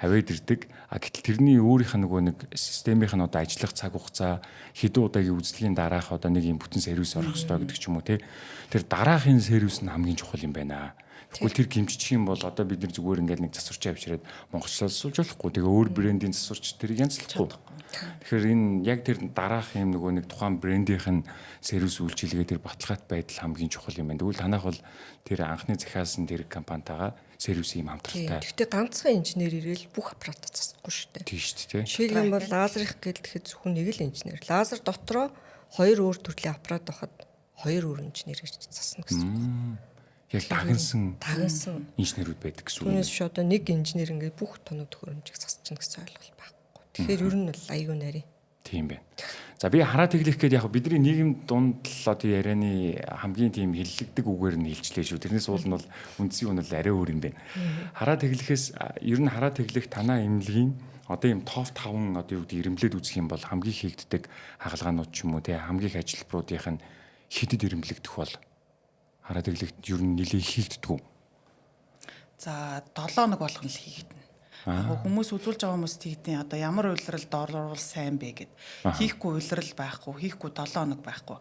авээд ирдэг. А гэтэл тэрний өөрийнх нь нөгөө нэг системийнх нь одоо ажиллах цаг хугацаа хэдэн удаагийн үзлэгийн дараах одоо нэг юм бүтэн сервис орох ёстой гэдэг ч юм уу тий. Тэр дараахын сервис нь хамгийн чухал юм байна. Тэгвэл тэр гимжчих юм бол одоо бид нар зүгээр ингээд нэг засварч авчираад монголчлуулж болохгүй. Тэгээ өөр брендийн засварч тэрийг янзлахгүй. Тэгэхээр энэ яг тэр дараах юм нөгөө нэг тухайн брендийнх нь сервис үйлчилгээ тэр баталгаат байдал хамгийн чухал юм байна. Тэгвэл танах бол тэр анхны захиалсан тэр компанитайгаа сервис юм хамтралтай. Гэхдээ ганцхан инженер ирээл бүх аппаратаа засахгүй шүү дээ. Тийм шүү дээ. Жишээлх юм бол лазерих гэлтэхэд зөвхөн нэг л инженер. Лазер дотроо хоёр өөр төрлийн аппарат байхад хоёр өөр инженер ирж засна гэсэн үг. Яг дагнсан инженерүүд байдаг гэсэн үг. Түүнээс биш одоо нэг инженер ингээд бүх тоног төхөөрөмжийг засчихна гэсэн ойлголт байхгүй. Тэгэхээр ер нь бол аюу нарийн. Тийм байна. За би хараа тэглэх гээд яг бидний нийгэм дунд л одоо ярианы хамгийн тийм хэллэгдэг үгээр нь хэлжлээ шүү. Тэрнээс уул нь бол үндсэн юм бол арай өөр юм байна. Хараа тэглэхээс ер нь хараа тэглэх танаа эмнэлгийн одоо ийм топ 5 одоо юу гэдэг ирэмблээд үзэх юм бол хамгийн хийгддэг хагалгаанууд ч юм уу те хамгийн их ажилбаруудынх нь хэдэд ирэмблэгдэх бол хараа тэглэхт ер нь нэлээд хийгддэг үү? За 7 хоног болгоно л хийгдэнэ. Яг хүмүүс үзүүлж байгаа хүмүүс тэгдیں۔ Одоо ямар улиралд оруулал сайн бэ гэд. Хийхгүй улирал байхгүй, хийхгүй 7 хоног байхгүй.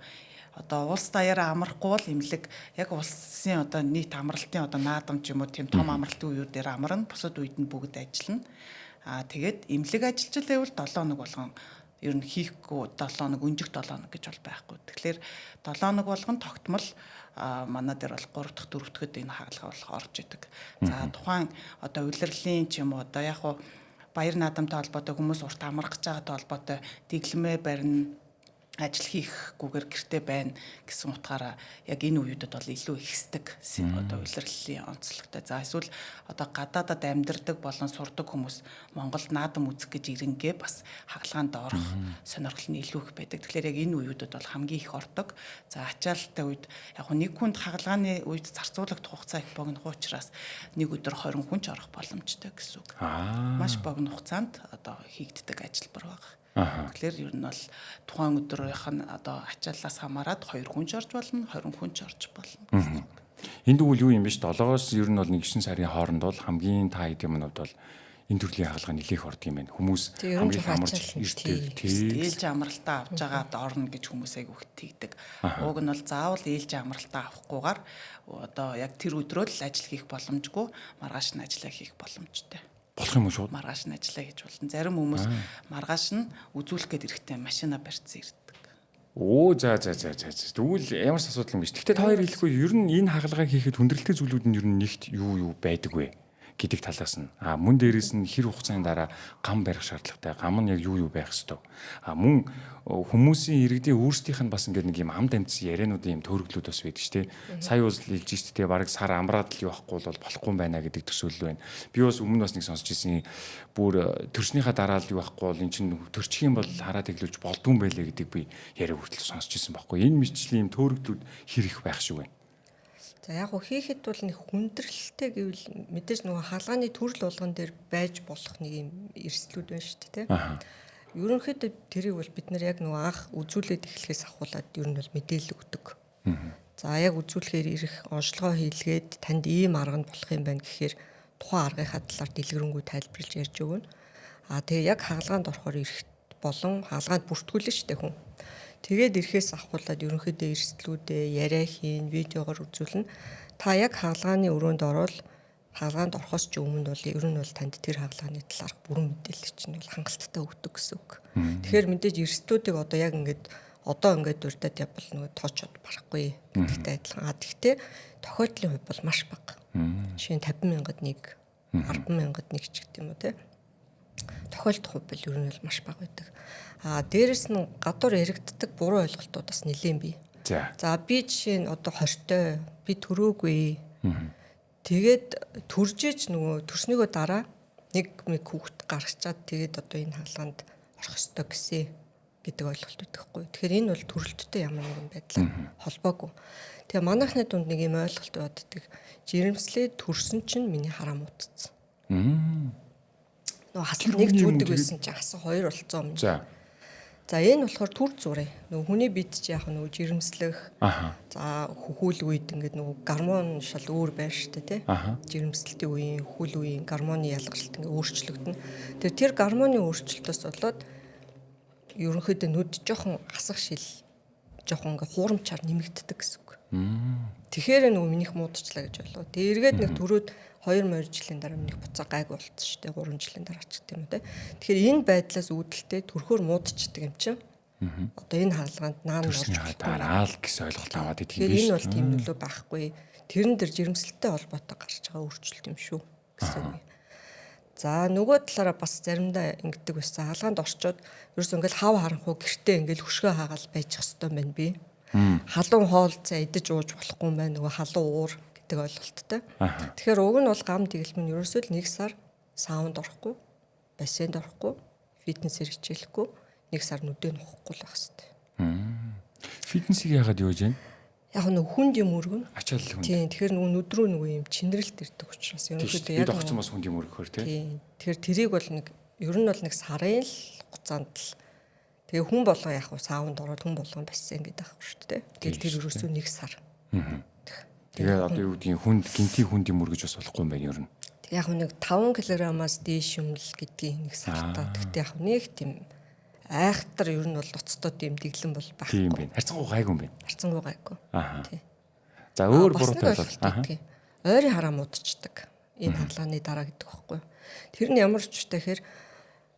Одоо улс даяараа амрахгүй бол эмнэлэг яг улсын одоо нийт амралтын одоо наадам ч юм уу тийм том амралтын үеүүдээр амарна. Бусад үед нь бүгд ажиллана. Аа тэгээд эмнэлэг ажиллаж байвал 7 хоног болгон ер нь хийхгүй 7 хоног, өнжих 7 хоног гэж бол байхгүй. Тэгэхээр 7 хоног болгон тогтмол манай дээр бол 3 дахь 4 дахьд энэ хагалгаа болох орж идэг. За тухайн одоо улирлын ч юм уу одоо яг хуу баяр наадамтай холбоотой хүмүүс урт амрах гэж байгаатай холбоотой дэглэмээ барина, ажил хийхгүйгээр гэрте байна гэсэн утгаараа яг энэ үеүүдэд бол илүү ихсдэг одоо улирлын онцлогтой. За эсвэл одоо гадаадад амьдардаг болон сурдаг хүмүүс Монголд наадам үзэх гэж ирэнгээ бас хагалгаанд орох сонирхол нь илүү их байдаг. Тэгэхээр яг энэ үеүүдэд бол хамгийн их ордог. За ачаалттай үед яг нэг хүнд хагалгааны үед зарцуулагдах хугацаа их богино учраас нэг өдөр 20 хүн ч орох боломжтой гэсэн үг. Маш богино хугацаанд одоо хийгддэг ажилбар байна. Тэгэхээр ер нь бол тухайн өдрийнх нь одоо ачааллаас хамаарат 2 хүн ч орж болно, 20 хүн ч орж болно. Энд тэгвэл юу юм бэ? 7-оос ер нь бол 9 сарын хооронд бол хамгийн та хэд юм нь бол энэ төрлийн хагалгаа нэлээх ордог юм байна. Хүмүүс хамгийн амарч ирдэг. Ээлж амралтаа авч байгаад орно гэж хүмүүс айгүйх тэгдэг. Уг нь бол заавал ээлж амралтаа авахгүйгээр одоо яг тэр өдрөө л ажил хийх боломжгүй, маргааш нь ажиллаа хийх боломжтой. Болох юм уу шууд? Маргааш нь ажиллаа хийж болно. Зарим хүмүүс маргааш нь үзүүлэх гээд эрэхтэй машина барьсан ирдэг. Оо за. Тэгвэл ямар ч асуудал юм биш. Гэхдээ та хоёр хэлэхгүй ер нь энэ хагалгааг хийхэд хүндрэлтэй зүйлүүд нь ер нь нэгт юу байдаг вэ гэдэг талаас нь. А мөн дээрээс нь хэр хугацааны дараа гам барих шаардлагатай. Гам нь яг юу байх ёстой. А мөн хүмүүсийн иргэдийн өөрсдийнх нь бас ингээд нэг юм амд амтсан яриануудын юм төөрөглүүд бас байдаг шүү дээ. Сая уус хэлж шүү дээ. Бараг сар амраад л явахгүй бол болохгүй юм байна гэдэг төсөөлөл байна. Би бас өмнө бас нэг сонсч ирсэн. Бүр төрснийхаа дараа л явахгүй бол эн чинь төрчих юм бол хараа тэглүүлж болдгүй юм байлээ гэдэг би яриа хүртэл сонсч ирсэн байхгүй. Энэ мэтчлийн юм төөрөглүүд хэр их байх шиг байна. За яг хөө хийхэд бол нэг хүндрэлтэй гэвэл мэдээж нөгөө хаалганы төрөл болгон дээр байж болох нэг юм эрсдлүүд байна шүү дээ, тэ. Ерөнхийдөө тэрийг бол бид нар яг нөгөө анх үзүүлээд эхлэхээс ахуулаад ер нь бол мэдээлэл өгдөг. За яг үзүүлэхээр ирэх онцлогоо хийлгээд танд ийм арга нь болох юм байна гэхээр тухайн аргынхаа талаар дэлгэрэнгүй тайлбарлаж ярьж өгнө. А тэгээ яг хагалгаанд орохоор ирэх болон хаалгаанд бүртгүүлнэ шүү дээ хүн. Тэгээд ирэхээс ахуулаад ерөнхийдөө эрсдлүүдээ яриа хийн, видеогоор үзүүлнэ. Та яг хагалгааны өрөөнд орвол хагалгаанд орохоос ч өмнө бол ер нь бол танд тэр хагалгааны талаарх бүрэн мэдээлэл чинь бол хангалттай өгдөг гэсэн үг. Тэгэхээр мэдээж эрсдлүүдийг одоо яг ингээд одоо ингээд дурдаад явбал нөгөө тоочод барахгүй гэдэгтэй адилхан. А тэгтээ тохиолдлын хувь бол маш бага. Жишээ нь 50 мянгад нэг, 10 мянгад нэг ч гэдэг юм уу те. Тохиолдох хувь бол ер нь бол маш бага байдаг. А дээрэс нь гадуур яригддаг буруу ойлголтууд бас нэлээд бий. За би жишээ нь одоо 20-той, би төрөөгүй. Тэгээд төржээж нөгөө төрснийгөө дараа нэг хүүхэд гаргачаад тэгээд одоо энэ хаалганд орох ёстой гэсэн гэдэг ойлголт өгдөг хгүй. Тэгэхээр энэ бол төрөлттэй ямар нэгэн байдлаар холбоогүй. Тэгээ манайхны дунд нэг юм ойлголт байдаг. Жирэмслээ төрсөн чинь миний хараа муудсан. Нөгөө хасах нэг зүүдэг байсан чинь хасах хоёр болцсон юм. За. За энэ болохоор түр зуурын. Нөгөө хүний бид чи яг нөгөө жирэмслэх. За хөхүүл үед ингээд нөгөө гормон шал өөр байр штэ тий. Жирэмслэлтийн үеийн, хөхүүл үеийн гормоны ялгаралт ингээд өөрчлөгдөнө. Тэр гормоны өөрчлөлтөөс болоод ерөнхийдөө нүд жоохон хасах шил жоохон ингээд хуурамчаар нэмэгддэг гэсэн үг. Тэгэхээр нөгөө минийх муудчлаа гэж болоо. Тэгээ эргээд нэг төрөөд 2 жилийн дараа минийх буцаа гайг болцсон шүү дээ. 3 жилийн дараа ч гэдэг юм уу те. Тэгэхээр энэ байдлаас үүдэлтэй төрхөөр муудчихдаг юм чинь. Одоо энэ хаалгаанд наан орж дараа л гэсэн ойлголт аваад идэх юм биш. Тэгэхээр энэ бол тийм нөлөө байхгүй. Тэрэн дээр жирэмслэлтэй холбоотой гарч байгаа өөрчлөлт юм шүү гэсэн үг. За нөгөө талаараа бас заримдаа ингэдэг байсан. Хаалгаанд орчоод ерөөс ингээл хав харанхуу гэртээ ингээл хөшгөө хаагаал байж хэвээр байна би. Халуун хоол цай идэж ууж болохгүй юм байна. Нөгөө халуун уур гэдэг ойлголттой. Тэгэхээр уг нь бол гам тэгэлм нь ерөөсөө л 1 сар саунд орохгүй, бассейнд орохгүй, фитнесээр хичээлэхгүй, 1 сар нүдээ нухахгүй л байх хэвээр. Фитнесийг яагаад юу гэж байна? Яг нөгөө хүнд юм өргөн. Ачаал хүнд. Тийм. Тэгэхээр нөгөө нүд рүү нөгөө юм чинрэлт ирдэг учраас ерөнхийдөө яг огцон бас хүнд юм өргөхөр тийм. Тэгэхээр тэрийг бол нэг ер нь бол нэг сарын л хугацаанд л тэгээ хүн болгон яг саунд ороод хүн болгон бассейн гэдэг аахгүй шүү дээ. Тэгэл тэр ерөөсөө 1 сар. Тэгээд одоо юу гэдгийг хүнд гинти хүнд юм өргөж бас болохгүй юм байна ер нь. Яг нэг 5 кг-аас дээш юм л гэдгийг нэг сартаа. Гэхдээ яг нэг тийм айхтар ер нь бол ноцтой тийм дэглэм бол байхгүй. Тийм байна. Харьцангуй гайгүй юм байна. Харьцангуй гайгүй. Тий. За өөр буруутай ойлголт. Ойрын хараа муудчихдаг. Энэ хаалганы дараа гэдэг байхгүй. Тэр нь ямар учиртай гэхээр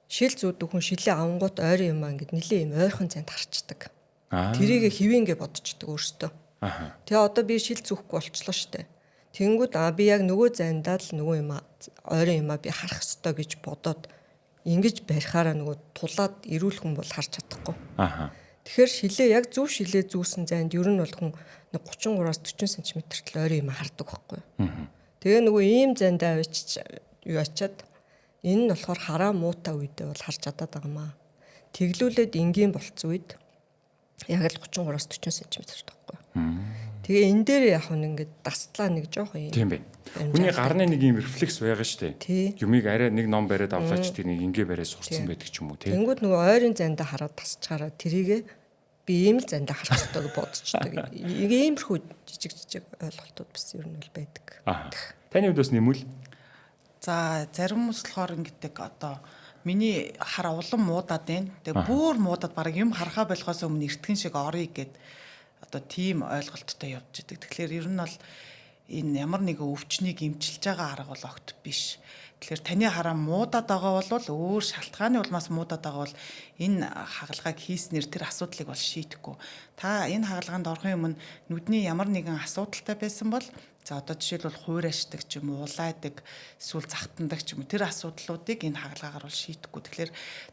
шил зүүдэг хүн шилээ авангууд ойрын юм аа ингээд нилээ юм ойрхон зайд харчдаг. Тэрийг хэвийнгээ бодчихдаг өөртөө. Тэгээ одоо би шил зүүхгүй болчлоо штэ. Тэнгүүд би яг нөгөө зайндаа л нөгөө юм ойрын юм би харах ёстой гэж бодоод ингэж барихаараа нөгөө тулаад эрүүл хүн бол харж чадахгүй. Тэгэхээр шилээ яг зөв шилээ зүүсэн зайнд ер нь бол хүн 33-аас 40 см-т л ойрын юм хардаг байхгүй. Тэгээ нөгөө ийм зайндаа авчиж юу ачаад энэ нь болохоор хараа муутай үедээ бол харж чадаад байгаа маа. Тэглүүлээд энгийн болцсон үед яг л 33-аас 40 см байхгүй. Тэгээ энэ дээр яг хүн ингээд дастлаа нэг жоох юм. Тийм байна. Хүний гарны нэг юм рефлекс байгаа шүү дээ. Юмыг арай нэг ном бариад авлаач тэр нэг ингээ бариад сурцсан байдаг ч юм уу тий. Тэнгүүд нөгөө ойрын зайдаа хараад тасчгаараа тэрийгэ би ийм л зайдаа харах ёстой гэж бодчихдог. Иймэрхүү жижиг жижиг ойлголтууд бас ер нь бол байдаг. Таны хувьд бас нэмвэл? За зарим хүмүүс болохоор ингэдэг одоо миний хар улам муудаад байна. Тэгээ бүр муудаад бараг юм харахаа болохоос өмнө эртгэн шиг орё гэд одоо тийм ойлголттой явж идэг. Тэгэхээр ер нь бол энэ ямар нэгэн өвчнийг эмчилж байгаа арга бол огт биш. Тэгэхээр таны хараа муудаад байгаа бол өөр шалтгааны улмаас муудаад байгаа бол энэ хагалгааг хийснээр тэр асуудлыг бол шийдэхгүй. Та энэ хагалгаанд орохын өмнө нүдний ямар нэгэн асуудалтай байсан бол за одоо жишээлбэл хуурайшдаг ч юм уу, улайдаг, эсвэл захтандаг ч юм уу тэр асуудлуудыг энэ хагалгаагаар бол шийдэхгүй. Тэгэхээр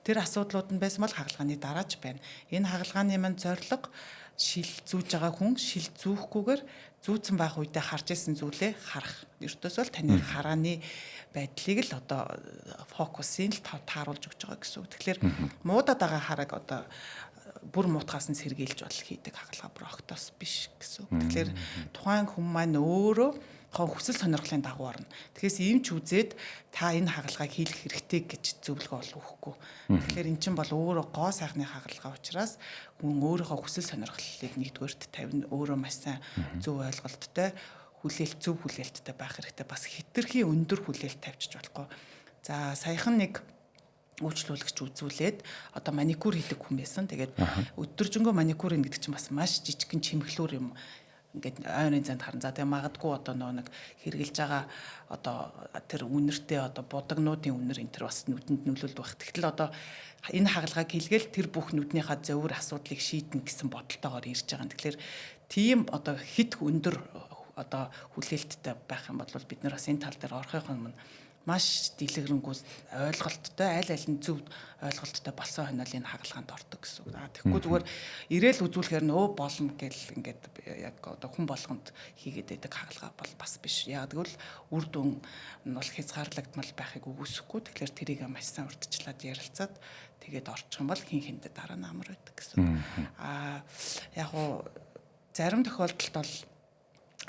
тэр асуудлууд нь байсан бол хагалгааны дараач байна. Энэ хагалгааны маань зорилго шил зүүж байгаа хүн шил зүүхгүйгээр зүүцэн байх үедээ харж исэн зүйлээ харах. Ертөөсөө л таны харааны байдлыг л одоо фокусын л тааруулж өгч байгаа гэсэн үг. Тэгэхээр муудаад байгаа хараг одоо бүр муутгаас нь сэргийлж бол хийдэг хагалгаа бүр огтоос биш гэсэн үг. Тэгэхээр тухайн хүн маань өөрөө хүсэл сонирхлын дагуу орно. Тэгэхээр эмч үзээд та энэ хагалгааг хийх хэрэгтэй гэж зөвлөгөө бол өгөхгүй. Тэгэхээр эн чинь бол өөрөө гоо сайхны хагалгаа учраас хүн өөрийнхөө хүсэл сонирхлыг нэгдүгээрт тавина, өөрөө маш сайн зөв ойлголттой, хүлээлт зөв хүлээлттэй байх хэрэгтэй. Бас хэтэрхий өндөр хүлээлт тавьчих болохгүй. За саяхан нэг үйлчлүүлэгч үзүүлээд одоо маникюр хийдэг хүн байсан. Тэгээд өдөржингөө маникюр ийн гэдэг чинь бас маш жижигхэн чимхлүүр юм ингээд ойрын занд харна. За тэгээ магадгүй одоо нөгөө нэг хэрглэж байгаа одоо тэр үнэртэй одоо будагнуудын үнэр энэ төр бас нүдэнд нөлөөлдөг байх. Тэгтэл одоо энэ хагалгааг хийлгээл тэр бүх нүднийхаа зовир асуудлыг шийднэ гэсэн бодолтойгоор ирж байгаа. Тэгэхээр тийм одоо хит өндөр одоо хүлээлттэй байх юм бол бид нар бас энэ тал дээр орохын өмнө маш дэлгэрэнгүй ойлголттой аль аль нь зөв ойлголттой болсон хойнол энэ хагалгаанд ордог гэсэн үг. Тэгэхгүй зүгээр ирээл үзүүлэхээр нөө болно гэл ингээд яг одоо хүн болгонд хийгээд байдаг хагалгаа бол бас биш. Яг тэгвэл үр дүн нь бол хязгаарлагдмал байхыг үгүйсэхгүй. Тэгэхээр тэрийг маш сайн урьдчилаад ярилцаад тэгээд орчих юм бол хин хиндэ дараа нь амар байдаг гэсэн үг. Аа яг уу зарим тохиолдолд бол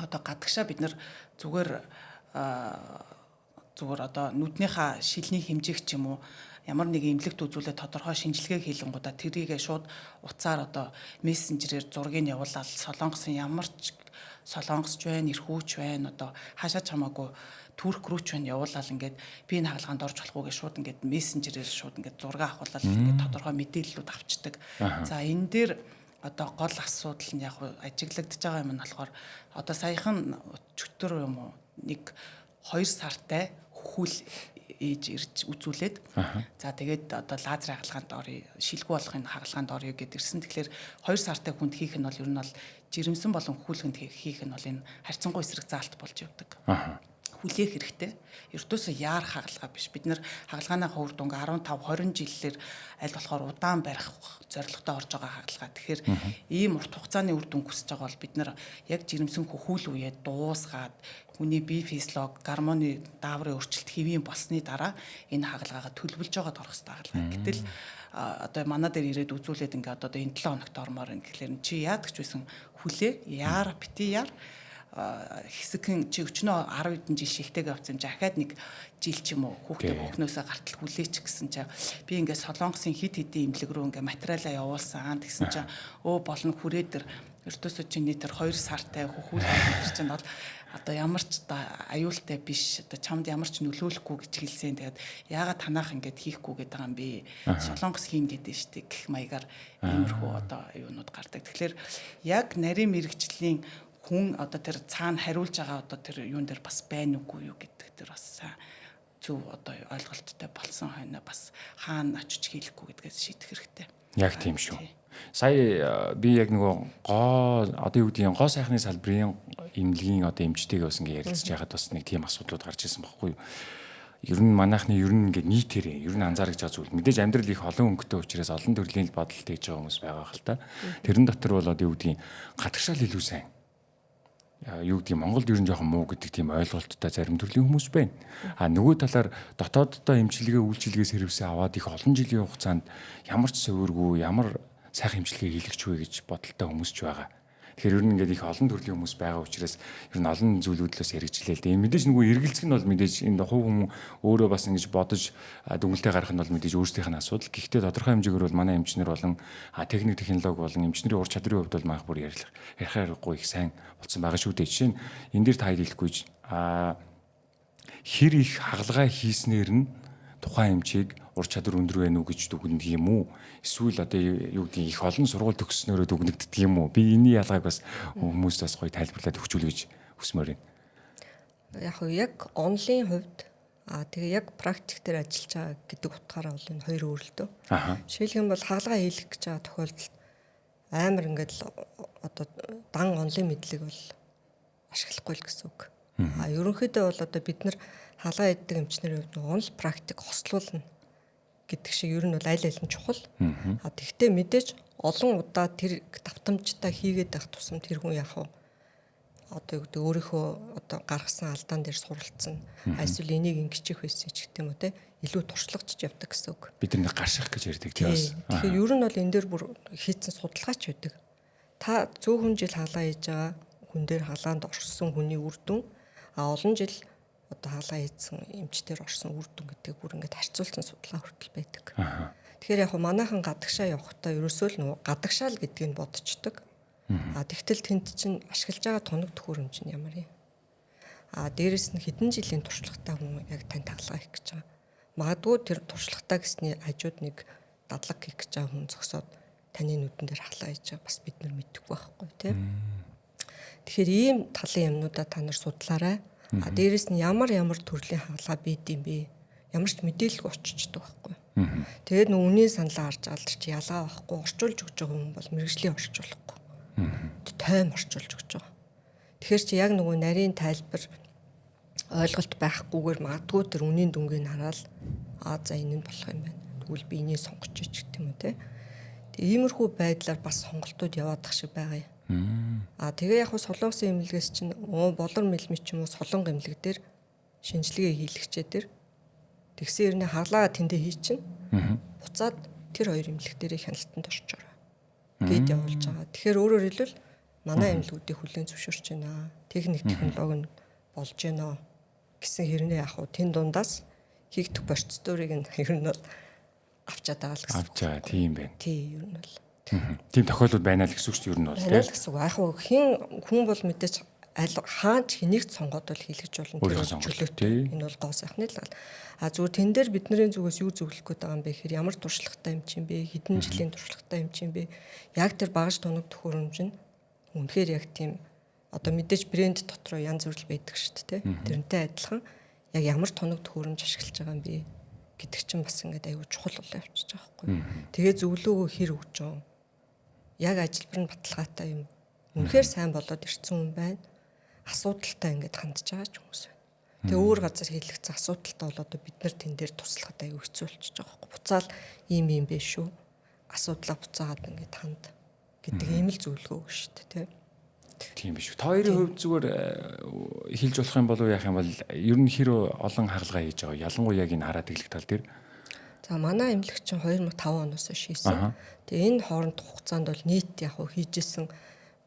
одоо гадагшаа бид нар зүгээр Зүгээр одоо нүднийхаа шилний хэмжээх ч юм уу ямар нэг эмнэлэгт үзүүлээ тодорхой шинжилгээ хийлэнгуудаа тэрийгээ шууд утсаар одоо мессенжерээр зургийг явуулаад Солонгосын ямар ч Солонгосч байна, эрхүүч байна, одоо хаашаа ч хамаагүй Турк рүү ч байна явуулаад ингээд би энэ хагалгаанд орж болох уу гэж шууд ингээд мессенжерээр шууд ингээд зураг авахуулаад ингээд тодорхой мэдээллүүд авчдаг. За энэ дээр одоо гол асуудал нь яг ажиглагдж байгаа юм нь болохоор одоо саяхан чөтгөр юм уу нэг 2 сартай хөхүүл ээж ирж үзүүлээд за тэгээд одоо лазер хагалгаанд оръё, шилгүү болохын хагалгаанд оръё гэд ирсэн. Тэгэхээр 2 сартай хүнд хийх нь бол ер нь бол жирэмсэн болон хөхүүлгэнд хийх нь бол энэ харьцангуй эсрэг заалт болж явдаг. Хүлээх хэрэгтэй. Ердөөсөө яар хагалгаа биш. Бид нэр хагалгааныхаа үр дүнг 15 20 жилээр аль болохоор удаан барих зорилготой орж байгаа хагалгаа. Тэгэхээр ийм урт хугацааны үр дүн хүсэж байгаа бол бид нар яг жирэмсэн хөхүүл үеэ дуусгаад хүний бие физиолог, гормоны дааврын өөрчлөлт хэвийн болсны дараа энэ хагалгаагаа төлөвлөж байгаад орох хэрэгтэй хагалгаа. Гэтэл одоо манай дээр ирээд үзүүлээд ингээ одоо энэ 7 хоногт ормоор ингэхлээр чи яадаг ч байсан хүлээ, яар бити яар хэсэгхэн чи өчнөө 10 хэдэн жил шилтэйгээ авсан чи ахаад нэг жил ч юм уу хүүхдээ хөхнөөсөө гартал хүлээч гэсэн чи би ингээ Солонгосын хид хидийн эмнэлэг рүү ингээ материалаа явуулсан тэгсэн чи өө болно хүрээ дээр ердөөсөө чиний тэр 2 сартай хөхүүл тэр чинь бол одоо ямар ч одоо аюултай биш одоо чамд ямар ч нөлөөлөхгүй гэж хэлсэн. Тэгээд яагаад танаах ингээд хийхгүй гэдэг байгаа юм бэ? Солонгос хийн гэдэг штеп гэх маягаар иймэрхүү одоо юунууд гардаг. Тэгэхээр яг нарийн мэрэгжлийн хүн одоо тэр цаана хариулж байгаа одоо тэр юун дээр бас байна үгүй юу гэдэг тэр бас сайн зөв одоо ойлголттой болсон хойно бас хаана очиж хийлэхгүй гэдгээс шийдэх хэрэгтэй. Яг тийм шүү. Сая би яг нөгөө гоо одоо юу гэдгийг гоо сайхны салбарын эмнэлгийн одоо эмчтэйгээ бас ингээ ярилцж байхад бас нэг тийм асуудлууд гарч ирсэн байхгүй юу? Ер нь манайхны ер нь ингээ нийтээр ер нь анзаарч байгаа зүйл мэдээж амьдрал их олон өнгөтэй учраас олон төрлийн бодол тэгж байгаа хүмүүс байгаа хэл та. Тэрэн дотор бол одоо юу гэдгийг гадагшаал илүү сайн юу гэдгийг Монголд ер нь жоохон муу гэдэг тийм ойлголттой зарим төрлийн хүмүүс байна. А нөгөө талаар дотооддоо эмчилгээ үйлчилгээ сервисээ аваад их олон жилийн хугацаанд ямар ч суургүй ямар сайхан эмчилгээ хийлгэж вэ гэж бодолтой хүмүүс ч байгаа. Тэгэхээр ер нь ингээд их олон төрлийн хүмүүс байгаа учраас ер нь олон зүйлүүдлээс хэрэгжлээ л дээ. Мэдээж нөгөө эргэлзэх нь бол мэдээж энэ хувь хүн өөрөө бас ингэж бодож дүгнэлтээ гаргах нь бол мэдээж өөрсдийнх нь асуудал. Гэхдээ тодорхой хэмжээгээр бол манай эмчнэр болон техник технологи болон эмчнэрийн ур чадрын хувьд бол манайх бүр ярихааргүй их сайн болсон байгаа шүү дээ. Жишээ нь энэ дээр та хэлэхгүй хэр их хагалгаа хийснээр нь тухайн эмчийг ур чадвар өндөр байна уу гэж дүгнэдэг юм уу? Эсвэл одоо юу гэдгийг их олон сургууль төгссөнөөрөө дүгнэгддэг юм уу? Би энэний ялгааг бас хүмүүст бас гоё тайлбарлаад өгчүүлье гэж хүсмээр байна. Яг нь яг онлын хувьд тэгээ яг практик дээр ажиллаж байгаа гэдэг утгаараа бол энэ хоёр өөр л дөө. Жишээлх юм бол хагалгаа хийлгэх гэж байгаа тохиолдолд амар ингээд л одоо дан онлын мэдлэг бол ашиглахгүй л гэсэн үг. Ерөнхийдөө бол одоо бид нар хаалгаа хийдэг эмчнэрийн хувьд онл практик хослуулна гэдэг шиг ер нь бол аль аль нь чухал. Тэгвэл мэдээж олон удаа тэр давтамжтай хийгээд байх тусам тэр хүн яг уу одоо юу гэдэг өөрийнхөө одоо гаргасан алдаан дээр суралцсан. Эсвэл энийг ингэчих байсан ч гэх юм уу те илүү туршлагач явдаг гэсэн үг. Бид нар гарших гэж ярьдаг тийм бас. Тэгэхээр ер нь бол энэ дээр бүр хийцэн судалгаач байдаг. Та зөөхөн жил хаалаа хийж байгаа хүн дээр хаалаанд орсон хүний үр дүн олон жил одоо хаалаа хийсэн эмчтэр орсон үр дүн гэдэг бүр ингээд харьцуулсан судалгаа хүртэл байдаг. Тэгэхээр яг манайхан гадагшаа явахдаа ерөөсөө л нөгөө гадагшаа л гэдгийг бодчихдог. Тэгтэл тэнд чинь ашиглаж байгаа тоног төхөөрөмж нь ямар юм. Дээрэс нь хэдэн жилийн туршлагатай хүн яг тань таглаа хийх гэж байгаа. Магадгүй тэр туршлагатай гэсний хажууд нэг дадлаг хийх гэж байгаа хүн зогсоод таны нүдэн дээр халаа хийж байгаа бас бид нар мэдэхгүй байхгүй тий. Тэгэхээр ийм талын юмнуудаа та нар судлаарай. Дээрэс нь ямар ямар төрлийн хагалгаа бийд юм бэ? Ямар ч мэдээлэлгүй очичдөг байхгүй. Тэгээд нөө үнийн саналаа харж байгаа л чи ялгаа байхгүй орчуулж өгч байгаа хүн бол мэрэгжлийн орчуулахгүй. Тойм орчуулж өгч байгаа. Тэгэхээр чи яг нөгөө нарийн тайлбар ойлголт байхгүйгээр магадгүй тэр үнийн дүнгийг хараад за энэ нь болох юм байна. Тэгвэл би энийг сонгоч ч гэх юм уу те. Тэг иймэрхүү байдлаар бас сонголтууд яваадах шиг байгаа юм. Тэгээ яг хуу солонгосын эмнэлгээс чинь болор мэлми ч юм уу солонго эмнэлэг дээр шинжилгээ хийлгчээ тэр тэгсэн хэрнээ хаалаа тэндээ хийчин. Буцаад тэр хоёр эмнэлэг дээрээ хяналтанд орчоорой гэд явуулж байгаа. Тэгэхээр өөрөөр хэлбэл манай эмнэлгүүдийг хүлээн зөвшөөрч байна. Техник технологи нь болж байна гэсэн Гэсэн хэрнээ яг хуу тэн дундаас хийгдэх процедурыг нь ер нь бол авчаад байгаа л гэсэн. Авч байгаа тийм байна. Тий, ер нь бол. Тийм тохиолдол байна л гэсэн үг шүү дээ ер нь бол тий. Байна л гэсэн үг. Яг хуу хин хүн бол мэдээж аль хаач хэнийг сонгоод бол хийлгэж болно. Тэр чөлөөтэй. Энэ бол гоо сайхны л. А зүгээр тэн дээр бидний зүгээс юу зөвлөх гээд байгаа юм бэ гэхээр ямар туршлагатай юм чинь бэ? Хэдэн жилийн туршлагатай юм чинь бэ? Яг тэр багаж тунаг төхөөрөмж нь үнэхээр яг тийм одоо мэдээж брэнд дотроо янз бүр л байдаг шүү дээ. Тэрнтэй адилхан яг ямар тунаг төхөөрөмж ашиглаж байгаа юм бэ гэдэг чинь бас ингээд аюу чухал болоо явчихж байгаа байхгүй. Тэгээ зөвлөгөөгөө хэр өгч байгаа. Яг ажилбар нь баталгаатай юм. Үнэхээр сайн болоод ирсэн хүн байна. Асуудалтай ингээд хандж байгаа ч хүмүүс байна. Тэгээ өөр газар хийлэгдсэн асуудалтай бол одоо бид нар тэн дээр туслахад аюу хэцүү болчихж байгаа байхгүй. Буцаал ийм юм бэ шүү. Асуудлаа буцаагаад ингээд ханд гэдэг ийм л зөвлөгөө өгнө шүү дээ, тий. Тийм биш. Та хоёрын хувьд зүгээр хэлж болох юм болов яах юм бол ер нь хэр олон хагалгаа хийж байгаа. Ялангуяа яг энэ хараа тэглэх тал дээр. За манай эмнэлэг чинь 2005 оноос хийсэн. Тэгээ энэ хооронд хугацаанд бол нийт яг хуу хийжсэн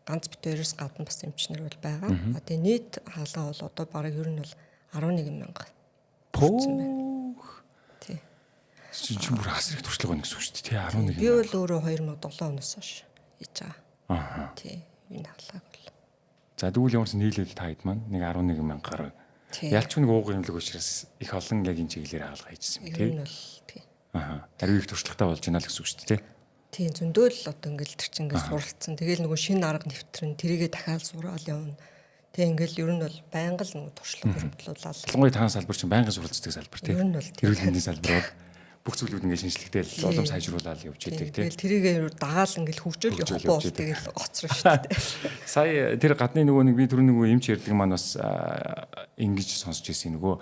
ганц бит хоёроос гадна бас эмчнэр бол байгаа. А тэгээ нийт хаалгаа бол одоо бараг ер нь бол 11 мянга хүрсэн байна. Тий. Чинь бүр асар их туршлага байна гэсэн үг шүү дээ. Тий 11. Би бол өөрөө 2007 оноос хойш хийж байгаа. Аа. Тий. Энэ хаалгааг бол. За тэгвэл ямарсан нийлээл та хэд маань нэг 11 мянга гаруй. Ялч нэг ууган эмнэлэг учраас их олон яг энэ чиглэлээр хаалга хийжсэн юм тий. Тий. Аа. Ариу их туршлагатай болж байна л гэсэн үг шүү дээ тий. Тийм зөндөө л одоо ингээл тэр чинь ингээл суралцсан. Тэгэл нөгөө шинэ арга нэвтрэн тэрийгэ дахиад сураал явна. Тэг ингээл ер нь бол байнга л нөгөө туршлага хуримтлуулаад. Ялангуяа таан салбар чинь байнгын суралцдаг салбар тий. Ер нь бол эрүүл мэндийн салбар бол бүх зүйлүүд ингээд шинжлэхтэй улам сайжруулаад явж идэг тий. Тэгэл тэрийг дагаал ингээл хөгжөөл явахгүй бол тэгэл оцроо шүү дээ. Сая тэр гадны нөгөө нэг би түрүү нөгөө эмч ярьдаг маань бас ингэж сонсч ирсэн нөгөө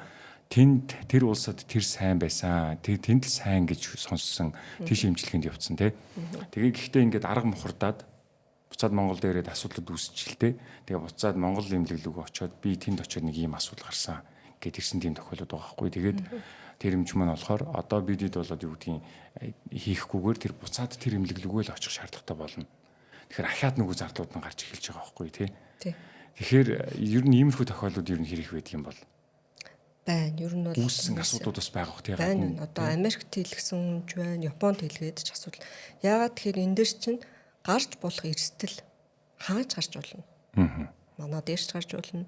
тэнд тэр улсад тэр сайн байсан. Тэр тэнд л сайн гэж сонссон. Тийш эмчилгээнд явцсан тий. Тэгээ гэхдээ ингээд арга мухардаад буцаад Монголд ирээд асуудлууд үүсчихэлтэй. Тэгээ буцаад Монгол эмнэлэг рүү очиод би тэнд очиод нэг ийм асуудал гарсан гэд ирсэн тийм тохиолдол байгаа байхгүй. Тэгээд тэр эмч маань болохоор одоо бидэд болоод юу гэдгийг хийхгүйгээр тэр буцаад тэр эмнэлэг рүү л очих шаардлагатай болно. Тэгэхээр ахаад нөгөө зардлууд нь гарч эхэлж байгаа байхгүй тий. Тэгэхээр ер нь иймэрхүү тохиолдлууд ер нь хэрэг байдаг юм бол байна. Ер нь бол үүссэн асуудлууд бас байгаа бох тий. Байна. Одоо Америкт хийлгсэн хүн ч байна, Японд хийлгээд ч асуудал. Яагаад тэгэхээр энэ дэр чинь гарч болох эрсдэл хаач гарч болно. Манай дээрч гарч болно.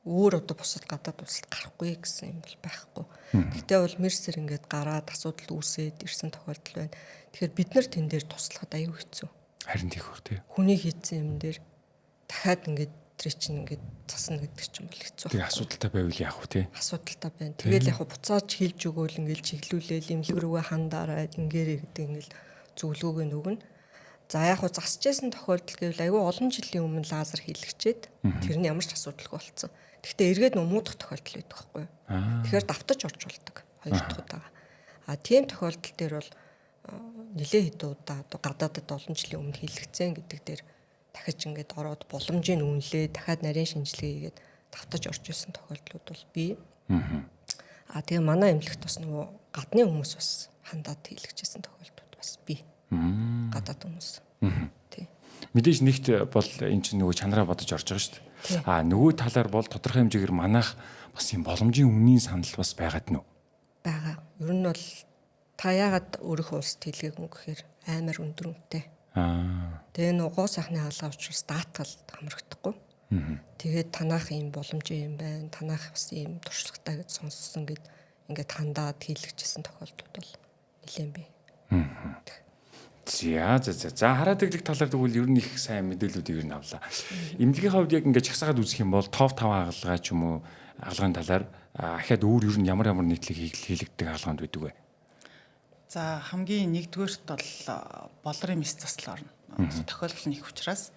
Өөр одоо бусад гадаад улсад гарахгүй гэсэн юм бол байхгүй. Гэтэ бол мерсэр ингээд гараад асуудал үүсээд ирсэн тохиолдол байна. Тэгэхээр бид нар тэн дээр туслахад аюу хэцүү. Харин тийх бах тий. Хүний хийцэн юм дээр дахиад ингээд тэр чинь ингээд засна гэдэг чинь бол хэцүү. Тэгээ асуудалтай байвал яах вэ тий? Асуудалтай байна. Тэгэл яг буцааж хилж өгөөл ингээд чиглүүлээл имлэг рүүгээ хандаарай ингээрэй гэдэг ингээд зөвлөгөөг нь өгнө. За яг хуу засч ясан тохиолдол гэвэл айгүй олон жилийн өмнө лазер хийлгчээд тэр нь ямар ч асуудалгүй болцсон. Гэхдээ эргээд нумуудах тохиолдол байдаг байхгүй юу? Тэгэхээр давтаж орж болдог хоёр дахь удаага. А тийм тохиолдол дээр бол нэлээ хэд удаа одоо гадаадад олон жилийн өмнө хийлгцэн гэдэг дээр дахиж ингээд ороод боломжийг үнэлээ дахиад нарийн шинжилгээ хийгээд давтаж орж исэн тохиолдлууд бол бий. А тэгээ манай эмнэлэгт бас нөгөө гадны хүмүүс бас хандаад хийлгэжсэн тохиолдлууд бас бий. Гадаад хүмүүс. Тий. Мэдээж нэгт бол эн чинь нөгөө чанараа бодож орж байгаа шүү дээ. А нөгөө талаар бол тодорхой хэмжээгээр манайх бас юм боломжийн үнийн санал бас байгаад нь үү? Байгаа. Ер нь бол та яагаад өөрийнхөө улсад хийлгээгүй гэхээр амар өндөр үнэтэй. Тэгээ нөгөө гоо сайхны хаалгаа учраас даатгал хамрагдахгүй. Тэгээд танаах ийм боломж юм байна. Танаах бас ийм туршлагатай гэж сонссон гэд ингээд хандаад хийлгэжсэн тохиолдлууд бол нэлээд бий. За за за. За хараа тэглэх талаар тэгвэл ер нь их сайн мэдээллүүдийг ер нь авлаа. Эмнэлгийн хувьд яг ингээд чагсаагаад үзэх юм бол топ 5 хагалгаа ч юм уу хагалгааны талаар ахаад өөр ер нь ямар ямар нийтлэг хийлэгддэг хагалгаанд байдаг вэ? За хамгийн нэгдүгээрт бол болрын мэс засал орно. Тохиолдол нь их учраас.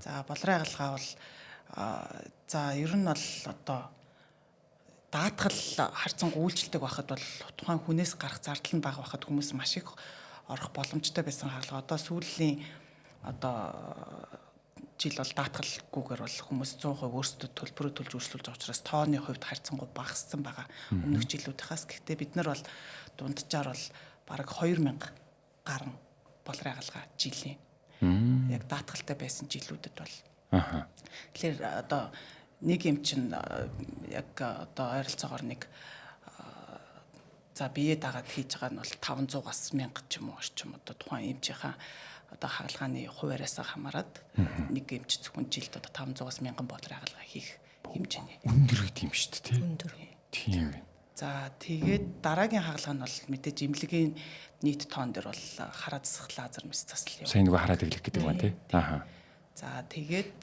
За болрын хагалгаа бол за ер нь бол одоо даатгал харьцангуй үйлчлдэг байхад бол тухайн хүнээс гарах зардал нь бага байхад хүмүүс маш их орох боломжтой байсан хагалгаа. Одоо сүүлийн одоо жил бол даатгалгүйгээр бол хүмүүс 100% өөрсдөө төлбөрөө төлж үйлчлүүлж байгаа учраас тооны хувьд харьцангуй багассан байгаа өмнөх жилүүдийнхаас. Гэхдээ бид нар бол дунджаар бол бараг 2000 гарan болрын хагалгаа жилийн яг даатгалтай байсан жилүүдэд бол. Аа. Тэгэхээр одоо Нэг юм чинь яг одоо ойролцоогоор нэг за бие дагаад хийж байгаа нь бол 500-аас 1000 ч юм уу орчим одоо тухайн эмчийнхаа одоо хагалгааны хуваараас хамаарат нэг эмч зөвхөн жилд одоо 500-аас 1000 боолрын хагалгаа хийх хэмжээний. Өндөр гэдэг юм шүү дээ, тий. Өндөр. Тийм байна. За тэгээд дараагийн хагалгаа нь бол мэдээж эмнэлгийн нийт тоон дээр бол хараа засах лазер мэс засал юм. Сайн нөгөө хараа тэглэх гэдэг байна, тий. Ааха. За тэгээд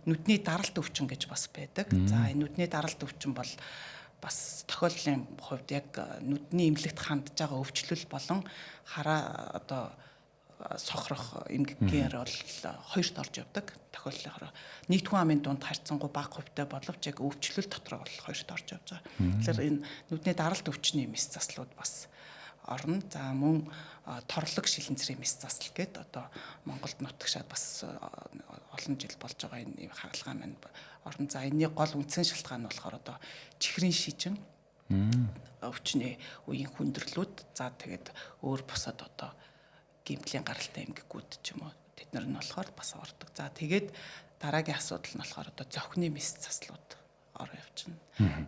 нүдний даралт өвчин гэж бас байдаг. За энэ нүдний даралт өвчин бол бас тохиолдлын хувьд яг нүдний эмнэлэгт хандж байгаа өвчлөл болон хараа одоо сохрох эмгэгээр бол хоёрт орж явдаг. Тохиолдлохоор нийт хүн амын дунд харьцангуй бага хувьтай боловч яг өвчлөл дотор бол хоёрт орж явж байгаа. Тэгэхээр энэ нүдний даралт өвчний мэс заслууд бас орно. За мөн торлог шилэнцрийн мэс засал гээд одоо Монголд нутагшаад бас олон жил болж байгаа энэ хагалгаа маань орно. За энэний гол үндсэн шалтгаан нь болохоор одоо чихрийн шижин өвчний үеийн хүндрэлүүд, за тэгээд өөр бусад одоо гэмтлийн гаралтай эмгэгүүд ч юм уу тэд нар нь болохоор бас ордог. За тэгээд дараагийн асуудал нь болохоор одоо зохины мэс заслууд ороо явчихна.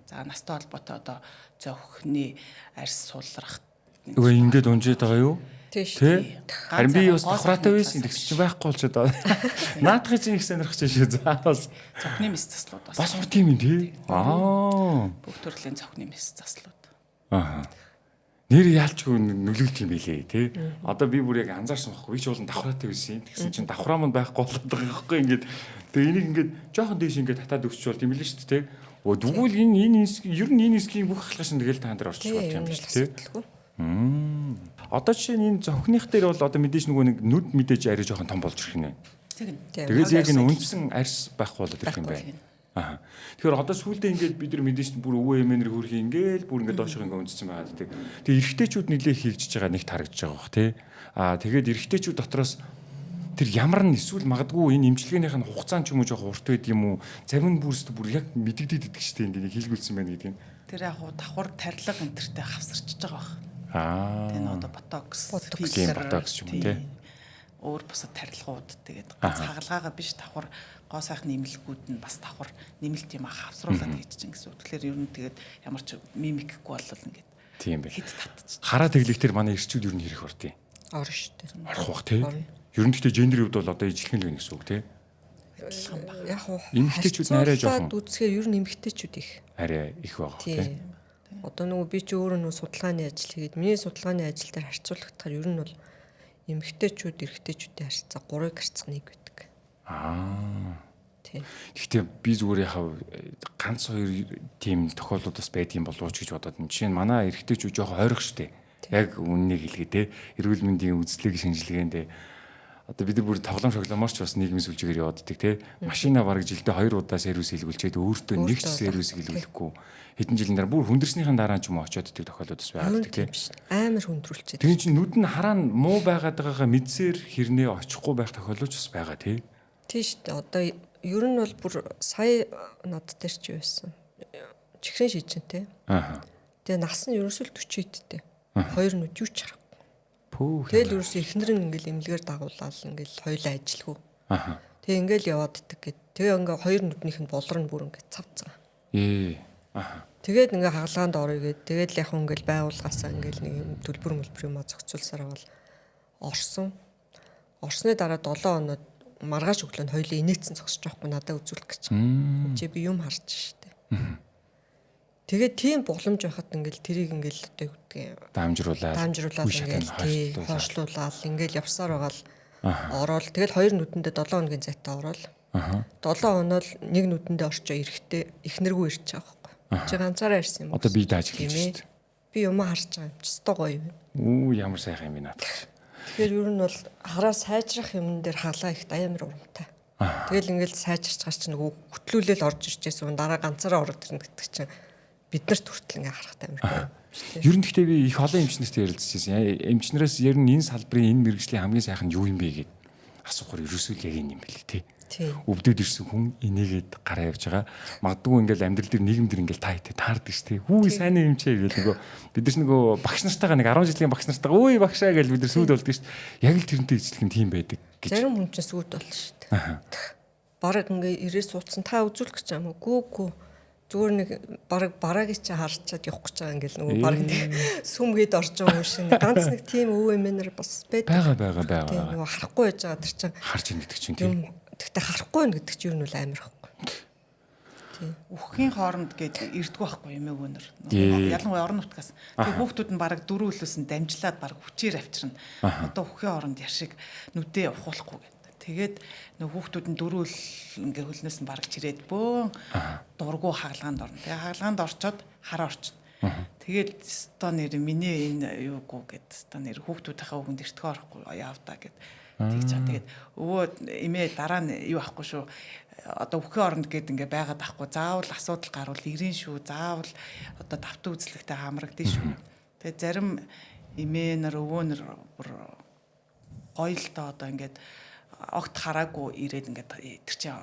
За настай холбоотой одоо зохины арьс сулрах. Үгүй ингээд унжээд байгаа юу? Тийш. Тэ? Харин би бас давхраатай байсан тэгс чинь байхгүй болчиход байгаа. Наадахыг чинь их сонирхож шүү. Заавал зохины мэс заслууд бас бас орд юм тий. Аа. Бүх төрлийн зохины мэс заслууд. Аа. Нэр яалчгүй нөлөөлт юм билээ тий. Одоо би бүр яг анзаарсан байхгүй. Би ч болон давхраатай байсан. Тэгсэн чинь давхраа манд байхгүй болоод байгаа байхгүй ингээд. Тэгээ энийг ингээд жоохон дээш ингээд татаад өгч бол юм билээ шүү дээ тий. Өө тэгвэл энэ ер нь энэ эсгийн бүх халахын шин тэгэл та нар орчих болт юм биш тий. Одоо жишээ нь энэ зохиных дээр бол одоо мэдээж нөгөө нэг нүд мэдээж арай жоохон том болж ирэх нэ. Тэгнь. Тэгэл яг энэ үндсэн арьс байхгүй болоод ирэх юм байна. Аа. Тэгэхээр одоо сүүлдээ ингээд бид нар мэдээж бүр өвөө эмээнэр хөрхи ингээл бүр ингээд доошоо ингээд үндсэн байгаа гэдэг. Тэгээ эрэгтэйчүүд нэлээ хийгжиж байгаа нэгт харагдаж байгаа бох тий. Аа тэгээд эрэгтэйчүүд дотроос тэр ямар нь эсвэл магадгүй энэ эмчилгээнийх нь хугацаан ч юм уу жоох урт байд юм уу? Зарим нь бүрст бүр яг мэдэгдээд идэг штэ ингээд хийлгүүлсэн байна гэдэг юм. Тэр яг хуу давхар тарилга энтертэй хавсарчж байгаа бах. Аа. Тэр одоо ботокс, Тийм ботокс ч юм уу тий. Өөр бусад тарилгууд тэгээд ганц хагалгаагаа биш давхар гоо сайхны эмнэлгүүд нь бас давхар нэмэлт юм хавсруулад хийж чинь гэсэн үг. Тэгэхээр ер нь тэгээд ямар ч мимикгүй болол ингээд тийм байх. Хэд татчих. Хараа тэглэх тэр манай эрчүүд ер нь хэрэг орд юм. Орно шүү дээ. Орох бах тий. Ер нь гэхдээ гендерийн хувьд бол одоо ижилхэн л байна гэсэн үг тий. Адилхан баг. Яг уу эмэгтэйчүүд нь арай жоохон үзэхээр ер нь эмэгтэйчүүд их. Арай их байгаа тий. Одоо нөгөө би ч өөрөө нөгөө судалгааны ажил хийгээд миний судалгааны ажил дээр харьцуулахтаар ер нь бол эмэгтэйчүүд эрэгтэйчүүдийн харьцаа 3-ыг харьцах нэг байдаг. Аа. Тийм. Гэхдээ би зүгээр яхав ганц хоёр тийм тохиолдлууд бас байдгийн болов уу ч гэж бодоод энэ жишээ нь манай эрэгтэйчүүд жоохон ойрох штэ. Яг үннийг хэлгээ те. Эрүүл мэндийн үзлэг шинжилгээнд одоо бид нар бүр тоглоом шоглоомоор ч бас нийгмийн сүлжээгээр явааддаг те. Машина бараг жилдээ 2 удаа сервис хийлгүүлчихэд өөртөө нэг ч сервис хийлгүүлэхгүй хэдэн жилийн дараа бүр хүндэрснийхэн дараа ч юм уу очиод идэг тохиолдол бас байгаад те. Амар хүндрүүлчихэд. Тэр чинь нүд нь хараа нь муу байгаад байгаагаа мэдсээр хэрнээ очихгүй байх тохиолдол ч бас байгаа те. Тийм шүү дээ. Одоо ер нь бол бүр сая над дээр ч байсан. Чихрийн шижинтэй. Аа. Тэгээ нас нь ерөөсөө л 40 идтэй. Хоёр нүд юу ч харахгүй. Пүү. Тэгэл ерөөсөө эхнэр нь ингээл эмнэлгээр дагуулаад ингээл хоёлаа ажилгүй. Аа. Тэгээ ингээл явааддаг гэд. Тэгээ ингээ хоёр нүднийх нь болор нь бүр ингээ цав цаа. Ээ. Аа. Тэгээд ингээ хагалгаанд орё гэд. Тэгээд л яг ингээл байгуулгаасаа ингээл нэг юм төлбөр мөлбөр юм а зохицуулсаар авал орсон. Орсны дараа 7 хоноод маргааш өглөө нь хоёлаа инээдсэн зогсож байхгүй надад үзүүлэх гэж. Чи би юм харж штэ. Тэгээд тийм боломж байхад ингээл тэрийг ингээл одоо юу гэдгийг Дамжруулаад ингээл тий хойшлуулаад ингээл явсаар байгаа л ороод тэгэл хоёр нүдэндээ 7 хоногийн зайтай ороод 7 хоноо л нэг нүдэндээ орчоо эрэхтэй эхнэргүй ирж байгаа байхгүй. Чи ганцаараа ирсэн юм. Одоо би дааж эхэлж штэ. Би юм харж байгаа юм чи өстой гоё юм. Үү ямар сайхан юм бэ наадах. Тэгэхээр ер нь бол хараа сайжрах юмн дээр халаа ихт амар урамтай. Тэгэл ингээл сайжирч гар чинь нөгөө хөтлүүлэл орж иржсэн дараа ганцаараа ороод ирнэ гэдэг чинь биднэрт хүртэл ингээ харахтай амар гоё. Ер нь гэхдээ би их олон эмчнэртэй ярилцчихсэн. Эмчнэрээс ер нь энэ салбарын энэ мэргэжлийн хамгийн сайхан нь юу юм бэ гэд асуухаар ерөөсөө л яг энэ юм бэл тий. Өвдөд ирсэн хүн энийгээд гараа явж байгаа. Магадгүй ингээл амьдрал дээр нийгэм дээр ингээл та хитэ таардаг ш тий. Хүү сайн эмчээ гэл нөгөө бид нар нөгөө багш нартайгаа нэг 10 жилийн багш нартайгаа өө багшаа гэл бид нар сүйд болдог ш. Яг л тэрнтэй ижилхэн тийм байдаг гэж. Зарим хүн чинь сүйд болно ш. Бараг ингээ ирээ суудсан та үзүүлэх гэж юм уу? Гүү гүү. Зүгээр нэг бараг бараагийг чи харчаад явах гэж байгаа ингээл нөгөө бараг нэг сүмгээд орж байгаа юм шиг ганц нэг тийм өвөө эмээнэр бас байдаг. Бага бага бага. Нөгөө харахгүй байж байгаа тэр чинь харж ин гэдэг чинь тийм. Тэгтээ харахгүй байх гэдэг чинь юу нь бол амар ихгүй. Тийм. Үхэхийн хооронд гээд ирдгүү байхгүй юм өвөнөр. Ялангуяа орон нутгаас. Тэгээ хүүхдүүд нь бараг дөрөв хөлөөс нь дамжлаад бараг хүчээр авчирна. Одоо үхэхийн хооронд яшиг нүдээ ухуулахгүй гэдэг. Тэгээд нөх хүүхдүүд нь дөрөв ингээ хөлнөөс нь бараг чирээд бөөн дургу хагалгаанд орно. Тэгээ хагалгаанд орчоод хараа орчно. Тэгээд өстой нэр миний энэ юугүй гэд өстой нэр хүүхдүүдийнхээ өгөнд эртгөө орохгүй яав та гэд тэгж чаа. Тэгээд өвөө эмээ дараа нь юу ахгүй шүү. Одоо үхэн оронд гээд ингээ байгаад ахгүй. Заавал асуудал гарвал ирэн шүү. Заавал одоо давтан үзлэгтэй хамрагдана шүү. Тэгээд зарим эмээ нар өвөө нар бүр гоё л доо одоо ингээд огт хараагүй ирээд ингээд тэр чинь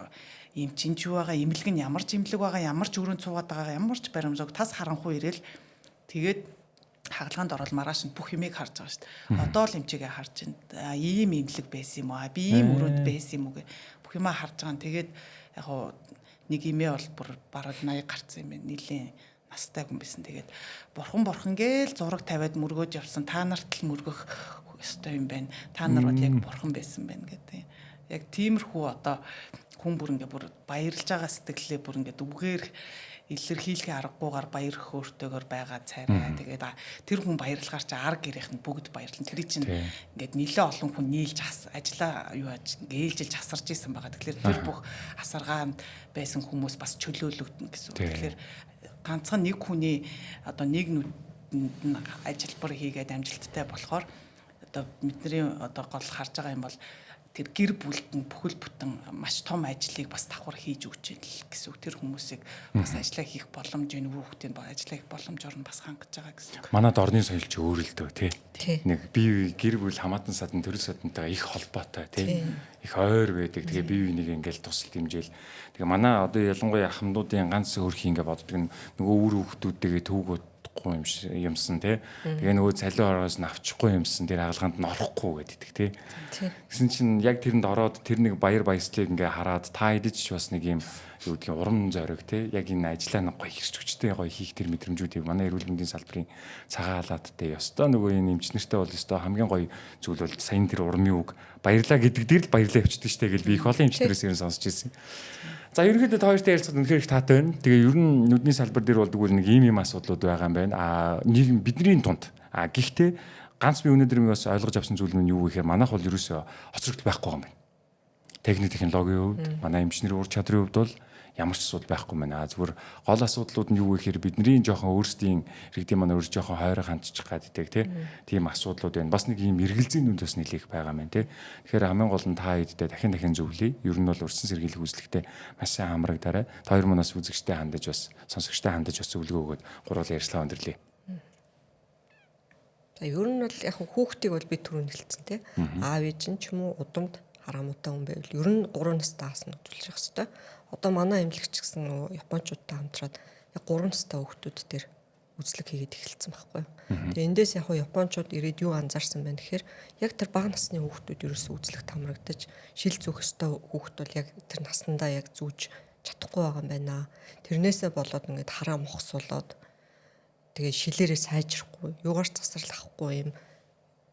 ийм чин ч юу байгаа, имлэг нь ямар ч имлэг байгаа, ямар ч өрөөнд суугаад байгаа, ямар ч баримжааг тас харанхуй ирээл тэгээд хагалгаанд ороод маргааш нь бүх юмыг харж байгаа шүү дээ. Одоо л эмчигээ харж байна. Ийм имлэг байсан юм уу? Би ийм өрөөнд байсан юм уу гэ. Бүх юмаа харж байгаа нь тэгээд яг хуу нэг эмээ бол бүр бараг 80 гарцсан юм байна. Нилийн настай хүн байсан. Тэгээд бурхан гээл зураг тавиад мөргөөж явсан. Та нарт л мөргөх ёстой юм байна. Та нар бол яг бурхан байсан байна гэдэг. Яг тиймэрхүү одоо хүн бүр ингээ бүр баярлж байгаа сэтгэлээ бүр ингээ үгээр илэрхийлэхээ аргагүйгээр баяр хөөртэйгээр байгаа царай. Тэгээд тэр хүн баярлахаар чи ар гэрийнх нь бүгд баярлан. Тэр чинь ингээд нэлээ олон хүн нийлж ажиллаа юу аж ээлжилж асарж исэн байгаа. Тэгэхээр тэр бүх асаргаанд байсан хүмүүс бас чөлөөлөгдөнө гэсэн үг. Тэгэхээр ганцхан нэг хүний одоо нэг нүдэнд нь ажилбар хийгээд амжилттай болохоор одоо бидний одоо гол харж байгаа юм бол тэр гэр бүлд нь бүхэл бүтэн маш том ажлыг бас давхар хийж өгч юм л гэсэн үг. Тэр хүмүүсийг бас ажиллаа хийх боломж, энэ хүүхдийн ажиллаа хийх боломжоор нь бас хангаж байгаа гэсэн үг. Манад орны соёл ч өөр л дөө тий. Нэг бие гэр бүл хамаатан садан төрөл садантайгаа их холбоотой тий. Их ойр байдаг. Тэгээ бие биенийг ингээл тусал дэмжээл. Тэгээ манай одоо ялангуяа ахмадуудын ганц өөрхий ингээ боддог нь нөгөө үр хүүхдүүдтэйгээ төвгөө юм юмсан тий. Тэгээ нөгөө цалин ороос нь авчихгүй юмсан тэр хагалгаанд нь орохгүй гэдэг тий. Тэгсэн чинь яг тэрэнд ороод тэр нэг баяр баясгалыг ингээ хараад та хэдэж ч бас нэг юм юу гэдгийг урам зориг тий. Яг энэ ажлаа нэг гоё хэрч хүчтэй гоё хийх тэр мэдрэмжүүдийг манай эрүүл мэндийн салбарын цагаан халааттай ёстой нөгөө энэ эмчнэртэй бол ёстой хамгийн гоё зүйл бол сайн тэр урмын үг баярлаа гэдэг дээр л баярлаа явчихдаг штэ гэл би их олон эмчнэрээс ер нь сонсч ирсэн. За ерөнхийдөө та хоёртой ярилцахад үнэхээр их таатай байна. Тэгээ ер нь нүдний салбар дээр болдог нэг ийм ийм асуудлууд байгаа юм байна. Аа нийгэм бидний тунд. Аа гэхдээ ганц би өнөөдөр би бас ойлгож авсан зүйл нь юу вэ гэхээр манайх бол ерөөсөө хоцрогдол байхгүй юм байна. Техник технологийн хувьд, манай эмчнэрийн ур чадрын хувьд бол ямар ч асуудал байхгүй байна. Зүгээр гол асуудлууд нь юу вэ гэхээр бидний жоохон өөрсдийн иргэдийн манай өөр жоохон хойроо хандчих гаддаг тийм асуудлууд байна. Бас нэг ийм эргэлзээний нүд бас нэлээх байгаа юм тий. Тэгэхээр хамгийн гол нь та хэдтэй дахин дахин зөвлөе. Ер нь бол урьдчилан сэргийлэх үзлэгтээ маш сайн хамрагдаарай. Та хоёр манаас үзэгчтэй хандаж бас сонсогчтой хандаж бас зөвлөгөө өгөөд гурлаа ярьслаа өндөрлөе. За ер нь бол яг хүүхдийг бол би түрүүнд хэлсэн тий. Аав ээж нь ч юм уу удамд хараамуутай хүн байвал ер нь 3 настай аас нь үзүүлэх ёстой. Одоо манай эмнэлэгч гэсэн нөгөө японочдтой хамтраад яг 3 настай хүүхдүүд дээр үзлэг хийгээд эхэлсэн байхгүй юу. Тэгээ эндээс яг японочууд ирээд юу анзаарсан бэ гэхээр яг тэр бага насны хүүхдүүд ерөөсөө үзлэгт хамрагдаж шил зүүх ёстой хүүхд бол яг тэр наснандаа яг зүүж чадахгүй байгаа юм байна. Тэрнээсээ болоод ингээд хараа мохсуулаад тэгээ шилээрээ сайжрахгүй, юугаар засрал авахгүй юм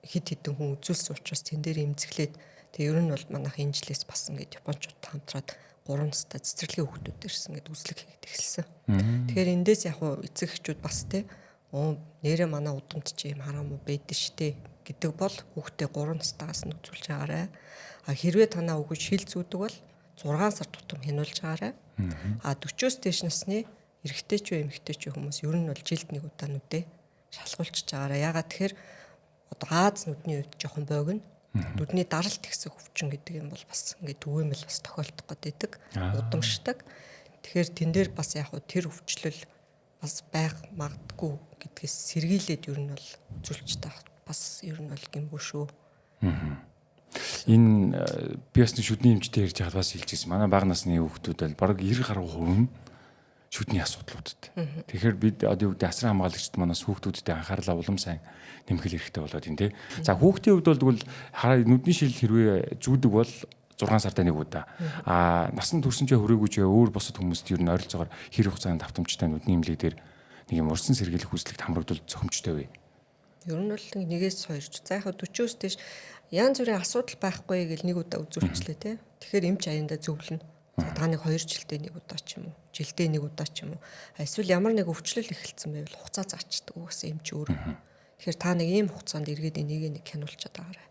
хэд хэдэн хүн үзүүлсэн учраас тэн дээр эмзэглээд тэгээ ер нь бол манайх энэ жилээс бас ингээд японочдтой хамтраад 3 настай цэцэрлэгийн хүүхдүүд ирсэн гэд үзлэг хийгээд эхэлсэн. Тэгэхээр эндээс яг хуу эцэг эхчүүд бас те нэрээ манай удамд чи юм хараамуу байдэн штэ гэдэг бол хүүхдээ 3 настайгаас нь үзүүлж байгаарай. А хэрвээ танаа өгөж шил зүүдэг бол 6 сар тутам хянуулж байгаарай. А 40-оос дээш насны эрэгтэй ч вэ эмэгтэй ч хүмүүс ер нь бол жилд нэг удаа нүдээ шалгуулчихж байгаарай. Ягаад тэгэхээр одоо Аз нүдний хувьд жоохон богино. Нүдний даралт ихсэх өвчин гэдэг юм бол бас ингээд түгээмэл бас тохиолдох гэдэг удамшдаг. Тэгэхээр тэн дээр бас яг хуу тэр өвчлөл бас байх магадгүй гэдгээс сэргийлээд ер нь бол үзүүлж та бас ер нь бол гэмгүй шүү. Энэ би бас нэг шүдний эмчтэй ярьж байхад бас хэлж ирсэн. Манай бага насны хүүхдүүд бол бараг 90 гаруй хувь нь шүдний асуудлуудтай. Тэгэхээр бид одоо юу гэдэг асран хамгаалагчид манаас хүүхдүүдтэй анхаарлаа улам сайн нэмэх хэрэгтэй болоод юм тий. За хүүхдийн хувьд бол тэгвэл хараа нүдний шил хэрвээ зүүдэг бол 6 6 сарда нэг удаа. А насан турш ч хүрээгүй ч өөр бусад хүмүүст ер нь ойролцоогоор хэр хугацаанд давтамжтай нүдний эмнэлэг дээр нэг юм урьдчилан сэргийлэх үйлчлэгт хамрагдвал зохимжтой вэ? Ер нь бол нэгээс хоёр ч. За яг 40-оос дээш янз бүрийн асуудал байхгүй гэл нэг удаа үзүүлчлээ те. Тэгэхээр эмч аяндаа зөвлөнө. За та нэг 2 жилдээ нэг удаа ч юм уу, жилдээ нэг удаа ч юм уу. Эсвэл ямар нэг өвчлөл эхэлсэн байвал хугацаа заачдаг угаасаа эмч өөрөө. Тэгэхээр та нэг ийм хугацаанд эргээд энийг нэг хянуулчихад байгаарай.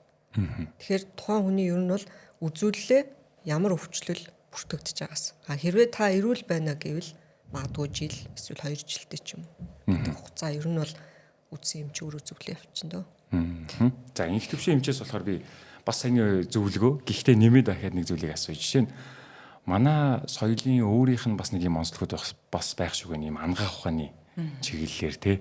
Тэгэхээр тухайн хүний ер нь бол үзүүллээ ямар өвчлөл бүртгэгдэж байгаас. А хэрвээ та эрүүл байна гэвэл магадгүй жил эсвэл 2 жилдээ ч юм уу. Гэдэг хугацаа ер нь бол үдсэн эмч өөрөө зөвлөө явчихна дөө. За инх төвшин эмчээс болохоор би бас саяны зөвлөгөө гэхдээ нэмээд дахиад нэг зүйлийг асууя. Жишээ нь манай соёлын өөрийнх нь бас нэг юм онцлогуд бас байх шиг байна. Ийм ангаах ухааны чиглэлээр те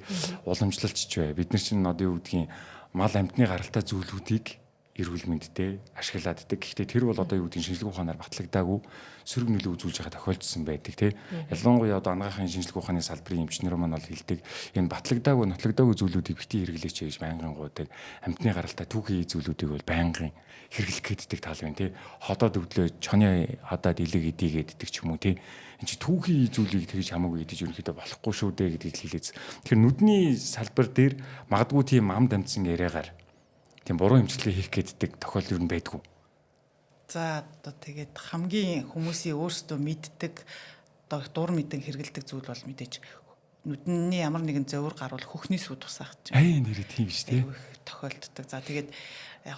уламжлалч бай. Бид нар чинь одоо юу гэдгийг мал амьтны гаралтай зүйлүүдийг эрүүл мэндтэй ашиглаад ддаг. Гэхдээ тэр бол одоо юу гэдгийг шинжилгээ ухаанаар батлагдаагүй сөрөг нөлөө үзүүлж байгаа тохиолдсон байдаг тий. Ялангуяа одоо анагаахын шинжилгээ ухааны салбарын эмчнэр маань бол хэлдэг энэ батлагдаагүй нотлогдоогүй зүйлүүдийг битгий хэрэглээч гэж байнгын гуйдаг. Амьтны гаралтай түүхий зүйлүүдийг бол байнгын хэрэглэх гэдэг тал байна тий. Ходоод өвдлөө чоны хадаад илэг идийгээд гэдэг ч юм уу тий. Энд чи түүхий зүйлийг тэгж хамаагүй идэж ерөнхийдөө болохгүй шүү дээ гэдгийг хэлээц. Тэгэхээр нүдний салбар дээр магадгүй тийм ам дамжсан яриагаар тийм буруу хэмжлэгээ хийх гэдэг тохиолдол юу байдгүй. За одоо тэгээд хамгийн хүмүүсийн өөрсдөө мэддэг одоо дур мэдэн хэрэгэлдэг зүйл бол мэдээж нүдний ямар нэгэн зовир гарвал хөхний сүү тусаах чинь. Аа нэрээ тийм биш тий. Тохиолддог. За тэгээд яг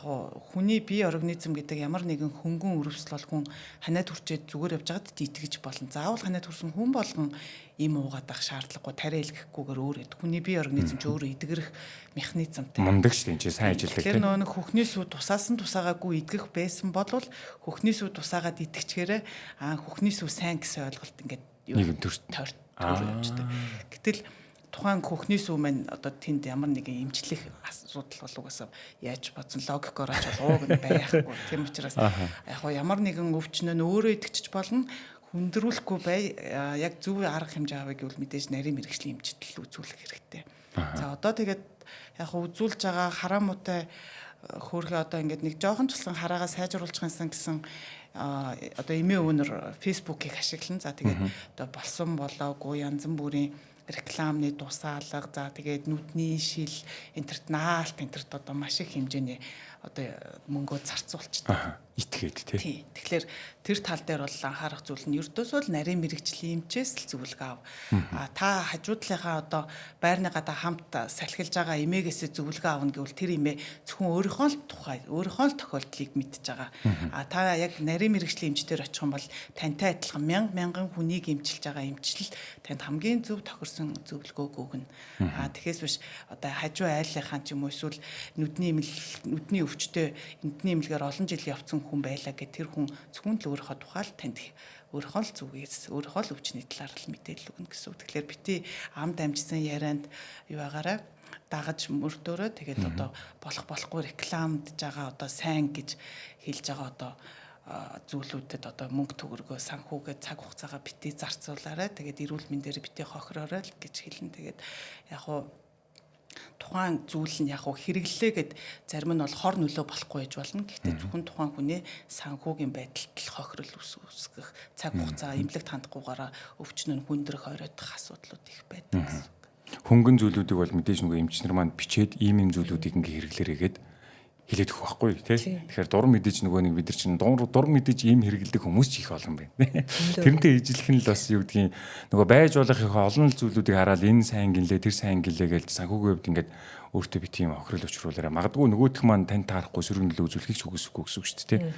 хүний бие организм гэдэг ямар нэгэн хөнгөн өрөвсөл бол хүн ханиад хүрчээд зүгээр явж байгаад итгэж болно. Заавал ханиад хүрсэн хүн болгон им уугаад ах шаардлагагүй, тариа илгэхгүйгээр өөр идэг. Хүний бие организм ч өөрөө эдгэрэх механизмтай. Мундаг шүү дээ, энэ чинь сайн ажилладаг. Тэгэхээр нөгөө нэг хөхний сүү тусаасан тусаагаагүй идгэх байсан бол хөхний сүү тусаагаад итгэчгээрээ аа хөхний сүү сайн гэсэн ойлголт ингээд нийгэм төр явждаг. Гэтэл тухайн хөхний сүү маань одоо тэнд ямар нэгэн эмчлэх асуудал бол угаасаа яаж бодсон логикоор ч бол ууг нь байхгүй. Тийм учраас яг хоо ямар нэгэн өвчнөө нь өөрөө итгэчих болно, хүндрүүлэхгүй бай, яг зөв арга хэмжээ авъя гэвэл мэдээж нарийн мэрэгжлийн эмчтэл үзүүлэх хэрэгтэй. За одоо тэгээд яг хоо үзүүлж байгаа хараа муутай хөөрхөө одоо ингээд нэг жоохон ч болсон хараагаа сайжруулах юмсан гэсэн одоо эмээ өвнөр фэйсбүүкийг ашиглан за тэгээд одоо болсон болоогүй янз бүрийн рекламны дусаалга, за тэгээд нүдний шил энтерт наалт энтерт одоо маш их хэмжээний одоо мөнгөө зарцуулчихдаг. Итгээд тий. Тэгэхээр тэр тал дээр бол анхаарах зүйл нь ердөөсөө л нарийн мэрэгжлийн эмчээс л зөвлөгөө ав. А та хажуу талынхаа одоо байрны гадаа хамт салхилж байгаа эмээгээсээ зөвлөгөө авна гэвэл тэр эмээ зөвхөн өөрийнхөө л тухай, өөрийнхөө л тохиолдлыг мэдж байгаа. А та яг нарийн мэрэгжлийн эмчтэр очих юм бол тантай адилхан мянга мянган хүнийг эмчилж байгаа эмчил танд хамгийн зөв тохирсон зөвлөгөөг өгнө. А тэгэхээс биш одоо хажуу айлынхаа ч юм уу эсвэл нүдний эмнэл, нүдний өвчтөй нүдний эмнэлгээр олон жил явцсан хүн байлаа гэх тэр хүн зөвхөн л өөрийнхөө тухай л танд өөрийнхөө л зүгээс өөрийнхөө л өвчний талаар л мэдээлэл өгнө гэсэн үг. Тэгэхээр бити амд амжсан ярианд юу агаараа дагаж мөрдөөрөө тэгээд одоо болох болохгүй рекламдж байгаа одоо сайн гэж хэлж байгаа одоо зүйлүүдэд одоо мөнгө төгрөгөө санхүүгээ цаг хугацаагаа бити зарцуулаарай. Тэгээд эрүүл мэндээр бити хохироорой л гэж хэлнэ. Тэгээд яг уу тухайн зүйл нь яг уу хэрэглээгээд зарим нь бол хор нөлөө болохгүй байж болно. Гэхдээ зөвхөн тухайн хүний санхүүгийн байдалд л хохирол үүсгэх, цаг хугацаа эмнэлэгт хандахгүйгаараа өвчин нь хүндрэх, оройтох асуудлууд их байдаг гэсэн үг. Хөнгөн зүйлүүдийг бол мэдээж нөгөө эмчнэр маань бичээд ийм ийм зүйлүүдийг ингээ хэрэглээрээгээд хэлээд өгөх байхгүй тий. Тэгэхээр дур мэдээж нөгөө нэг бид нар чинь дур мэдээж ийм хэрэгэлдэг хүмүүс ч их олон байна. Тэрнтэй ижлэх нь л бас юу гэдгийг нөгөө байж болох их олон л зүйлүүдийг хараад энэ сайн гинлээ тэр сайн гинлээ гэж санхүүгийн хувьд ингээд өөртөө бит юм охирол учруулаарай. Магадгүй нөгөөх маань тань таарахгүй сөрөг нөлөө үзүүлэхийг ч үгүйсэхгүй гэсэн үг шүү дээ тий.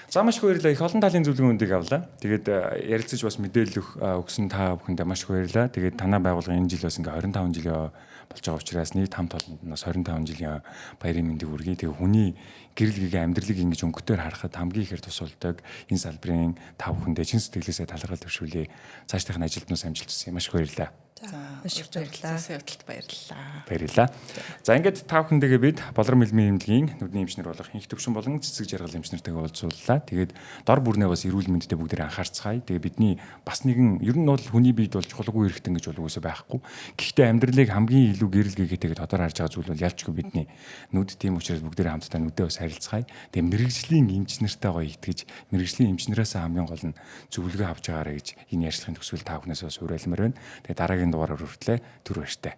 За маш их баярлалаа. Их олон талын зөвлөгөө өндийг авлаа. Тэгээд ярилцаж бас мэдээлэл өгсөн та бүхэндээ маш их баярлалаа. Тэгээд танай байгууллагын энэ жил бас ингээ 25 жилийн болж байгаа учраас нийт хамт олондоос 25 жилийн баярын мэндийг хүргэе. Тэгээд хүний гэрэл гэгээ амьдралыг ингэж өнгөтөр харахад хамгийн ихээр тус болдог энэ салбарын та бүхэндээ чин сэтгэлээсээ талархал төвшүүлье. Цаашдынх нь ажилд нь амжилт хүсье. Маш их баярлалаа. За маш их баярлалаа. Явдалд баярлалаа. Баярлалаа. За ингээд та бүхэндээ бид Болор мэлмийн эмнэлгийн нүдний эмчнэр болох Хинх төвшин болон цэцэг жаргал эмчнэртэйгээ уулзууллаа. Тэгээд дор бүрнээ бас эрүүл мэндэд бүгдээр анхаарцгаая. Тэгээд бидний бас нэгэн ер нь бол хүний биед бол чухалгүй эрхтэн гэж бол үгүйсэ байхгүй. Гэхдээ амьдралыг хамгийн илүү гэрэл гэгээтэйгээ тодор харж байгаа зүйл бол ялчгүй бидний нүд. Тийм учраас бүгдээр хамтдаа нүдээ бас харилцгаая. Тэгээд мэрэгжлийн эмч нартай гоё итгэж мэрэгжлийн эмч нараас хамгийн гол нь зөвлөгөө авч байгаарай гэж энэ ярьцлагын төгсгөл та бүхнээс бас уриалмаар байна. Тэгээд дараагийн дугаараар хүртлээ түр баяртай.